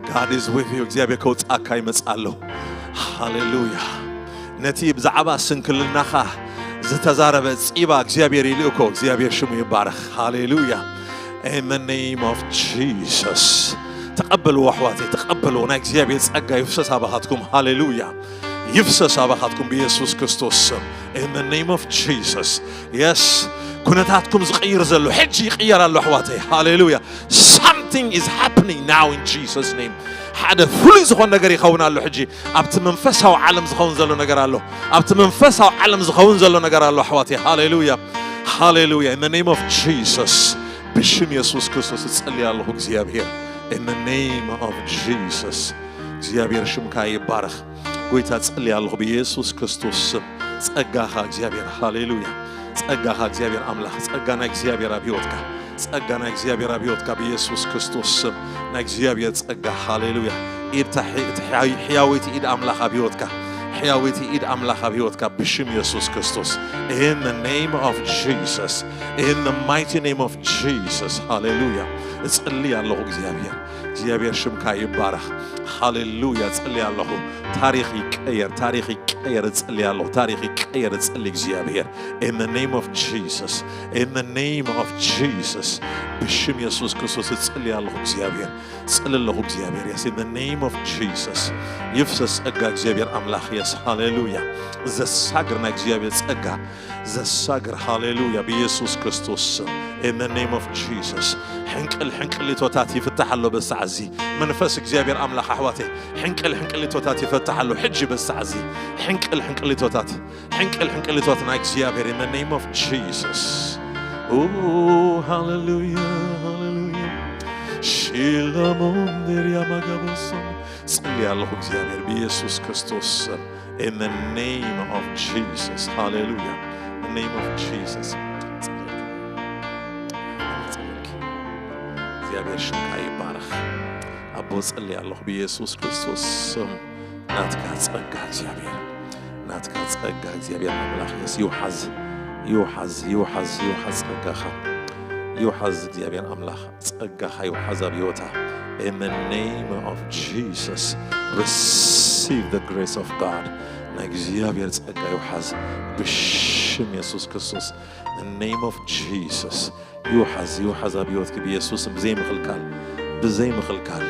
God is with you. እግዚኣብሔር ከውጻእካ ይመጽእ ኣሎ። ሃሌሉያ። ነቲ ብዛዕባ ስንክልናኻ ዝተዛረበ ጺባ እግዚኣብሔር ይልእኮ። እግዚኣብሔር ሽሙ ይባረኽ። ሃሌሉያ። In the name of Jesus. ተቐበልዎ ኣሕዋተይ፣ ተቐበልዎ። ናይ እግዚኣብሔር ጸጋ ይፍሰስ ኣባኻትኩም። ሃሌሉያ። ይፍሰስ ኣባኻትኩም ብኢየሱስ ክርስቶስ ስም። In the name of Jesus. Yes. ኩነታትኩም ዝቕይር ዘሎ ሕጂ ይቕየር ኣሎ ኣሕዋተይ። ሃሌሉያ። Something is happening now in Jesus' name. ሓደ ፍሉይ ዝኾን ነገር ይኸውን ኣሎ ሕጂ። ኣብቲ መንፈሳዊ ዓለም ዝኸውን ዘሎ ነገር ኣሎ። ኣብቲ መንፈሳዊ ዓለም ዝኸውን ዘሎ ነገር ኣሎ ኣሕዋተይ። ሃሌሉያ፣ ሃሌሉያ። In the name of Jesus. ብሽም የሱስ ክርስቶስ እጸሊ ኣለኹ እግዚኣብሔር። In the name of Jesus. እግዚኣብሔር ሽምካ ይባረኽ። ጎይታ፣ ጸሊ ኣለኹ ብየሱስ ክርስቶስ ስም። ጸጋኻ እግዚኣብሔር፣ ሃሌሉያ። ጸጋኻ እግዚኣብሔር ኣምላኽ፣ ጸጋ ናይ እግዚኣብሔር ኣብ ህይወትካ፣ ጸጋ ናይ እግዚኣብሔር ኣብ ህይወትካ ብየሱስ ክርስቶስ ስም። ናይ እግዚኣብሔር ጸጋ፣ ሃሌሉያ። ኢድ ታ-፣ እቲ ሕያዊ-፣ ሕያወይቲ ኢድ ኣምላኽ ኣብ ህይወትካ፣ ሕያወይቲ ኢድ ኣምላኽ ኣብ ህይወትካ ብሽም የሱስ ክርስቶስ። In the name of Jesus. In the mighty name of Jesus. ሃሌሉያ። እጽሊ ኣለኹ እግዚኣብሔር። እግዚኣብሔር ሽምካ ይባረኽ። ሃሌሉያ። እጽሊ ኣለኹ። ታሪኽ ይቀየር፣ ታሪኽ ይቀየር። እጽሊ ኣለኹ። ታሪኽ ይቀየር። እጽሊ እግዚኣብሔር። In the name of Jesus. In the name of Jesus. ብሽም የሱስ ክርስቶስ እጽሊ ኣለኹ እግዚኣብሔር። ጽሊ ኣለኹ እግዚኣብሔር። Yes, in the name of Jesus. ይፍሰስ ጸጋ እግዚኣብሔር ኣምላኽ። Yes, ሃሌሉያ። ዘሳግር ናይ እግዚኣብሔር ጸጋ ዘሳግር፣ ሃሌሉያ፣ ብኢየሱስ ክርስቶስ ስም። In the name of Jesus. ሕንቅል ሕንቅሊቶታት ይፍታሕ ኣሎ በሳዕ እዚ። መንፈስ እግዚኣብሔር ኣምላኽ ኣሕዋተይ፣ ሕንቅል ሕንቅሊቶታት ይፈታሕ ኣሎ ሕጂ በሳዕ እዚ። ሕንቅል ሕንቅሊቶታት፣ ሕንቅል ሕንቅሊቶት ናይ እግዚኣብሔር። In the name of Jesus. ኦ፣ ሃሌሉያ፣ ሃሌሉያ። ሺላሞንደርያ ማጋቦሶ። ጽሊ ኣለኹ እግዚኣብሔር ብኢየሱስ ክርስቶስ ስም። In the name of Jesus. ሃሌሉያ። In the name of Jesus. እግዚኣብሔር ሽምካ ይባረኽ። ኣቦ፣ ጸሊ ኣለኹ ብኢየሱስ ክርስቶስ ስም። ናትካ ጸጋ እግዚኣብሔር፣ ናትካ ጸጋ እግዚኣብሔር ኣምላኽ የስ ይውሓዝ፣ ይውሓዝ፣ ይውሓዝ፣ ይውሓዝ ጸጋኻ። ይውሓዝ እግዚኣብሔር ኣምላኽ። ጸጋኻ ይውሓዝ ኣብ ህይወታ። In the name of Jesus, receive the grace of God. ናይ እግዚኣብሔር ጸጋ ይውሓዝ ብሽም የሱስ ክርስቶስ። In the name of Jesus. ይውሓዝ፣ ይውሓዝ ኣብ ህይወትኪ ብየሱስ ስም። ብዘይ ምኽልካል፣ ብዘይ ምኽልካል፣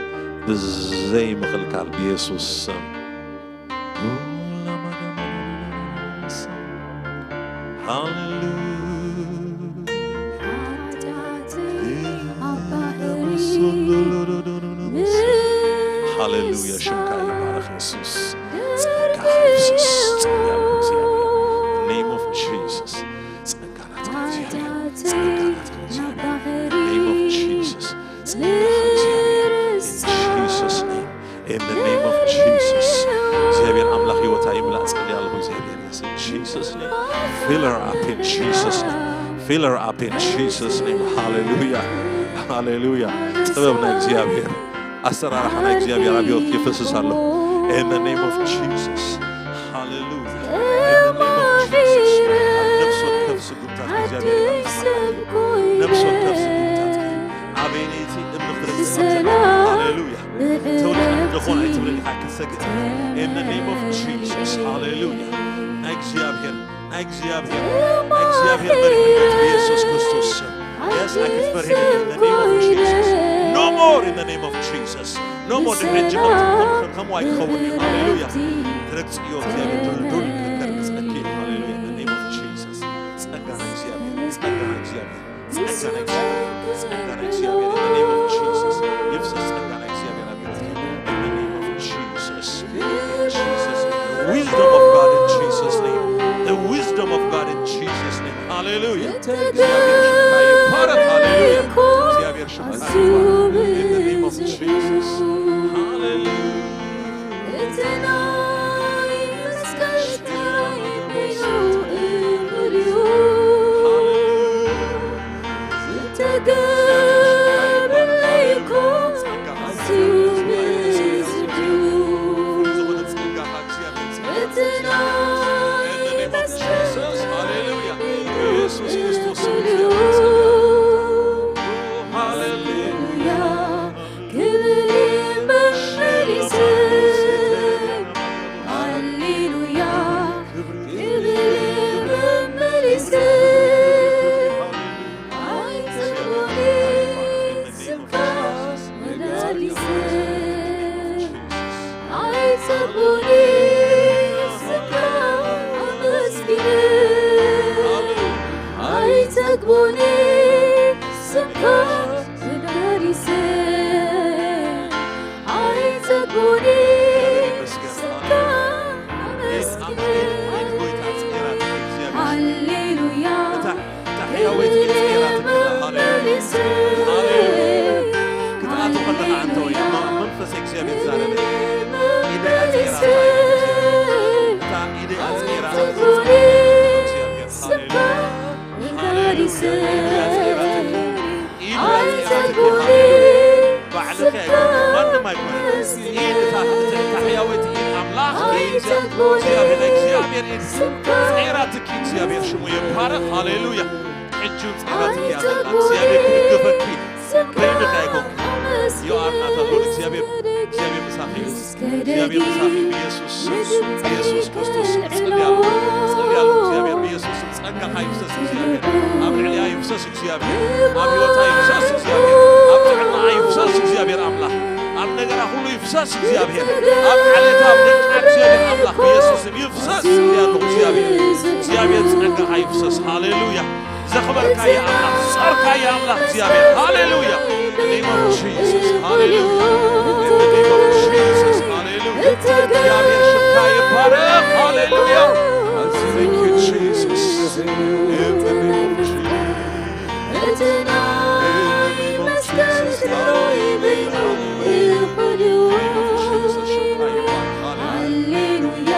ብዘይ ምኽልካል ብየሱስ ስም። ሃሌሉያ። ሽምካ ይባረኽ የሱስ። ጸጋኻ ይፍሰስ። ጸጋ እግዚኣብሔር። Name of Jesus. ጸጋ ናትካ እግዚኣብሔር። ጸጋ ናትካ እግዚኣብሔር። Name of Jesus. ጸጋኻ እግዚኣብሔር። In Jesus' name. In the name of Jesus. እግዚኣብሔር ኣምላኽ ህይወታ ይምላእ ጸልያ ኣለኹ እግዚኣብሔር። Yes, in Jesus' name. Fill her up in Jesus' name. Fill her up in Jesus' name. ሃሌሉያ። ሃሌሉያ። ጥበብ ናይ እግዚኣብሔር፣ ኣሰራርሓ ናይ እግዚኣብሔር ኣብ ህይወት ይፈስስ ኣሎ። In the name of Jesus. ሃሌሉያ። In the name of Jesus. ኣብ ነፍሲ ወከፍ ስጉምታት እግዚኣብሔር ይመርሓና እዩ። ነፍሲ ወከፍ ስጉምታትኪ ኣበየነይቲ እምኒ ክትረግጺ ከም ዘለኺ። ሃሌሉያ። ተውልዒ ዶ ኣይትብልን ኢኻ ክትሰግድ። In the name of Jesus. ሃሌሉያ። ናይ እግዚኣብሔር፣ ናይ እግዚኣብሔር፣ ናይ እግዚኣብሔር መሪሕነት ብየሱስ ክርስቶስ ስም። Yes, ኣይክትፈርሂ። In the name of Jesus. No more in the name of Jesus. No more ድሕሪ ሕጂ ከም ከምኡ ኣይክኸውን እዩ። ሃሌሉያ። ትረግጽዮ እግዚኣብሔር ድልዱል ክተርግጸኪ። ሃሌሉያ። In the name of Jesus. ጸጋ ናይ እግዚኣብሔር፣ ጸጋ ናይ እግዚኣብሔር in the name of Jesus ይፍሰስ። ጸጋ ናይ እግዚኣብሔር ኣብ ህይወትኪ in the name of Jesus. Jesus. Wisdom of God in Jesus' name. The wisdom of God in Jesus' name. Hallelujah. እግዚኣብሔር ሽምካ ይባረክ። ሃሌሉያ። እግዚኣብሔር ሽምካ ይባረክ። In the name of Jesus. Hallelujah. እግዚኣብሔር ሽሙ ይባረክ። ሃሌሉያ። ሕጂ ጸራትኪ እያ ዘለና። እግዚኣብሔር ክድግፈኪ በይንኻ ኣይኮንኪ። You are not alone። እግዚኣብሔር እግዚኣብሔር ምሳኺ እዩ። እግዚኣብሔር ምሳኺ እዩ። ብኢየሱስ ስም ብኢየሱስ ክርስቶስ ስም ጸልያለሁ። ጸልያለሁ። እግዚኣብሔር ብኢየሱስ ስም ጸጋኻ ይፍሰስ። እግዚኣብሔር ኣብ ልዕሊኣ ይፍሰስ። እግዚኣብሔር ኣብ ህይወታ ይፍሰስ። እግዚኣብሔር ኣብ ጥዕናኣ ይፍሰስ። እግዚኣብሔር ኣምላኽ ኣብ ነገራ ኩሉ ይፍሰስ። እግዚኣብሔር ኣብ ዓሌታ ኣብ ደቃ እግዚኣብሔር ኣምላኽ ብኢየሱስ ስም ይፍሰስ። ጸልያለሁ። እግዚኣብሔር እግዚኣብሔር ጸጋኻ ይፍሰስ። ሃሌሉያ። ዘኽበርካዮ ኣምላኽ፣ ዝጸርካዮ ኣምላኽ እግዚኣብሔር። ሃሌሉያ። In the name of Jesus. ሃሌሉያ። In the name of Jesus. ሃሌሉያ። እግዚኣብሔር ሽምካ ይባረኽ። ሃሌሉያ። Thank you, Jesus. In the name of Jesus. In the name of Jesus. Hallelujah. Thank you, Jesus. ሽምካ ይባረኽ። ሃሌሉያ።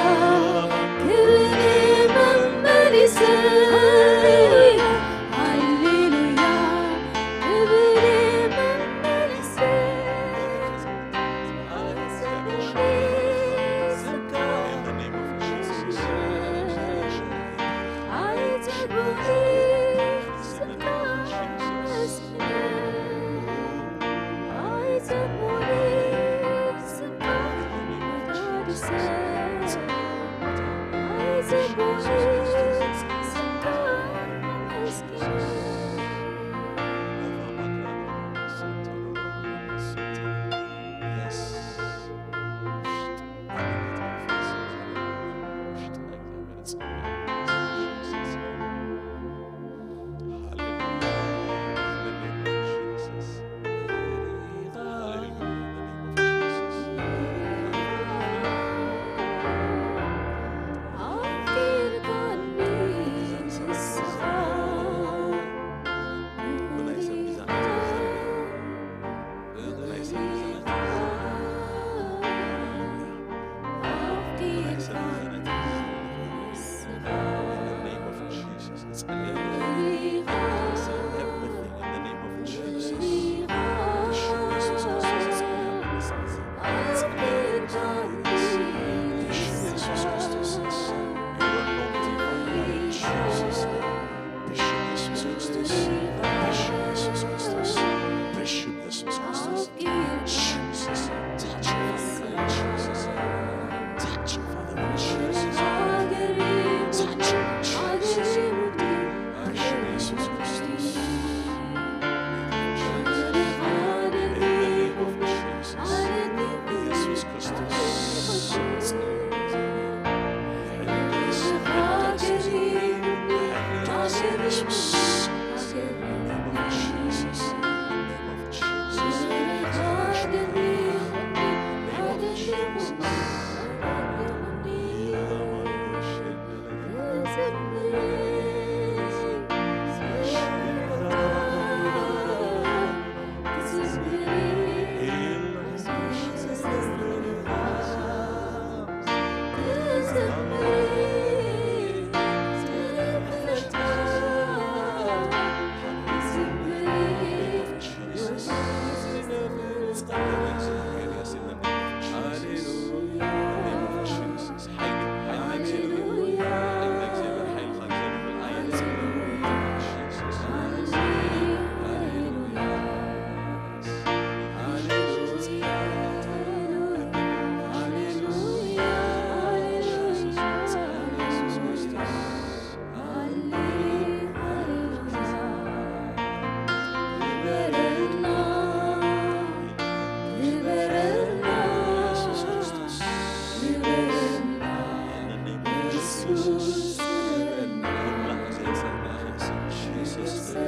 In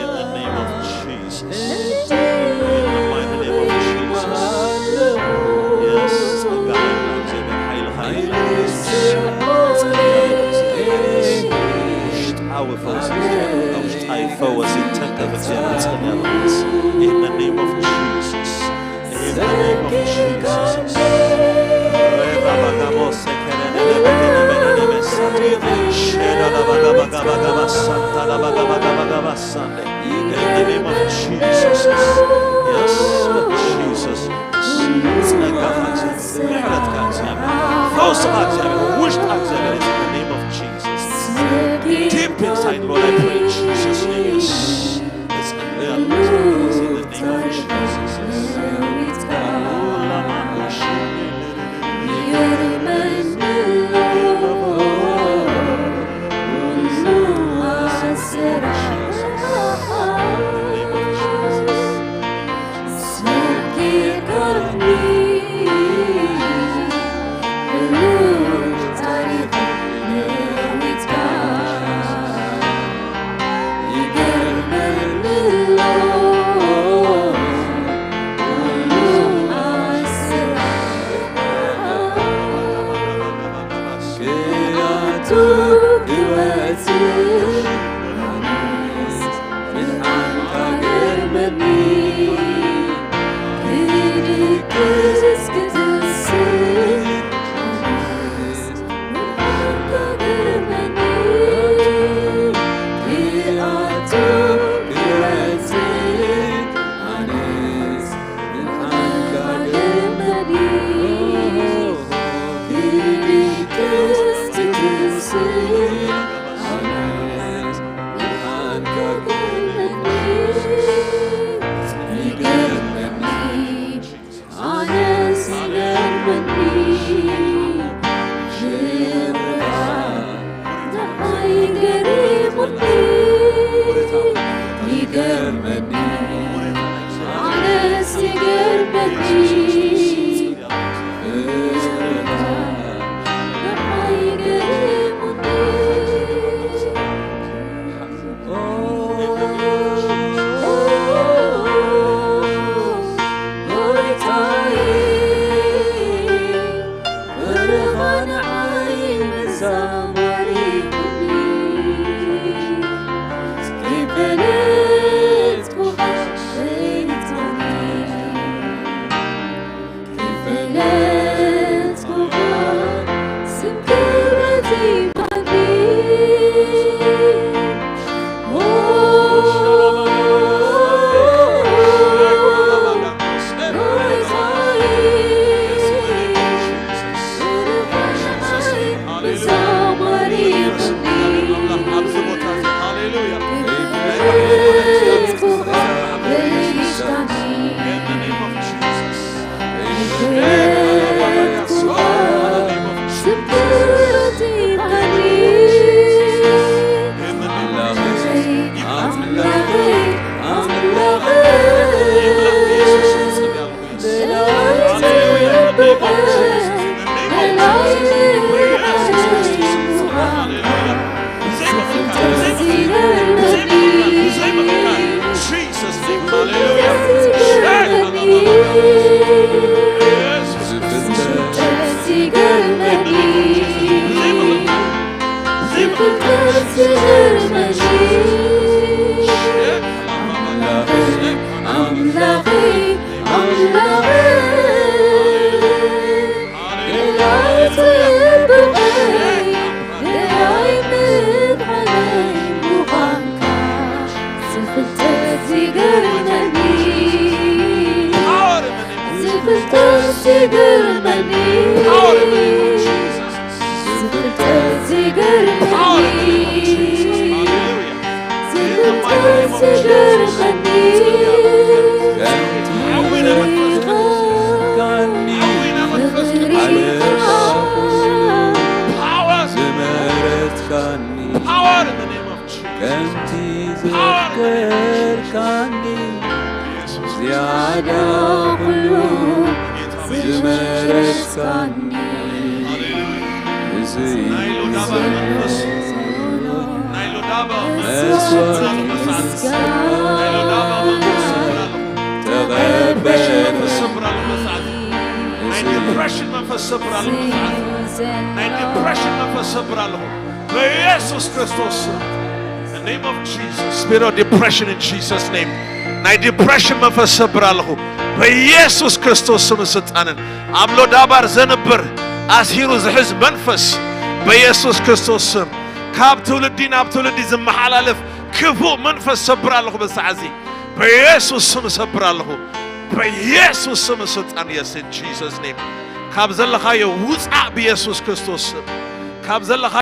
the name of Jesus. In the mighty name of Jesus. Yes, God, ኃይል፣ ኃይል፣ ኃይል። ውሽጣዊ ፈውሲ፣ ውሽጣዊ ፈውሲ፣ ተንከፍ፣ ጸልያ። In the name of Jesus. In the name of Jesus. In the name of Jesus. Yes, Jesus. ጸጋኻ እግዚኣብሔር፣ ምሕረትካ እግዚኣብሔር፣ ፈውስኻ እግዚኣብሔር፣ ውሽጥካ እግዚኣብሔር። In the name of Jesus. Deep inside, Lord, I pray in Jesus' name. Yes. ዝያዳ ኩሉ ዝመረጽካኒ። እዚ ናይ ሎዳባር መንፈስ ናይ ሎዳባር መንፈስ ሰብራሉ መሳት ናይ ሎዳባር መንፈስ ሰብራሉ ናይ ዲፕሬሽን መንፈስ ሰብራሉ መሳት ናይ ዲፕሬሽን መንፈስ ሰብራሉ መሳት ናይ ዲፕሬሽን መንፈስ ሰብራሉ በኢየሱስ ክርስቶስ ስም። In the name of Jesus, spirit of depression in Jesus' name. ናይ ዲፕሬሽን መንፈስ ሰብር ኣለኹ በኢየሱስ ክርስቶስ ስም ስልጣንን ኣብ ሎዳባር ዘንብር ኣስሂሩ ዝሕዝ መንፈስ በኢየሱስ ክርስቶስ ስም ካብ ትውልዲ ናብ ትውልዲ ዝመሓላለፍ ክፉእ መንፈስ ሰብር ኣለኹ በሰዓዚ በኢየሱስ ስም ሰብር ኣለኹ በኢየሱስ ስም ስልጣን yes in Jesus name ካብ ዘለኻዮ ውፃእ ብኢየሱስ ክርስቶስ ስም ካብ ዘለኻ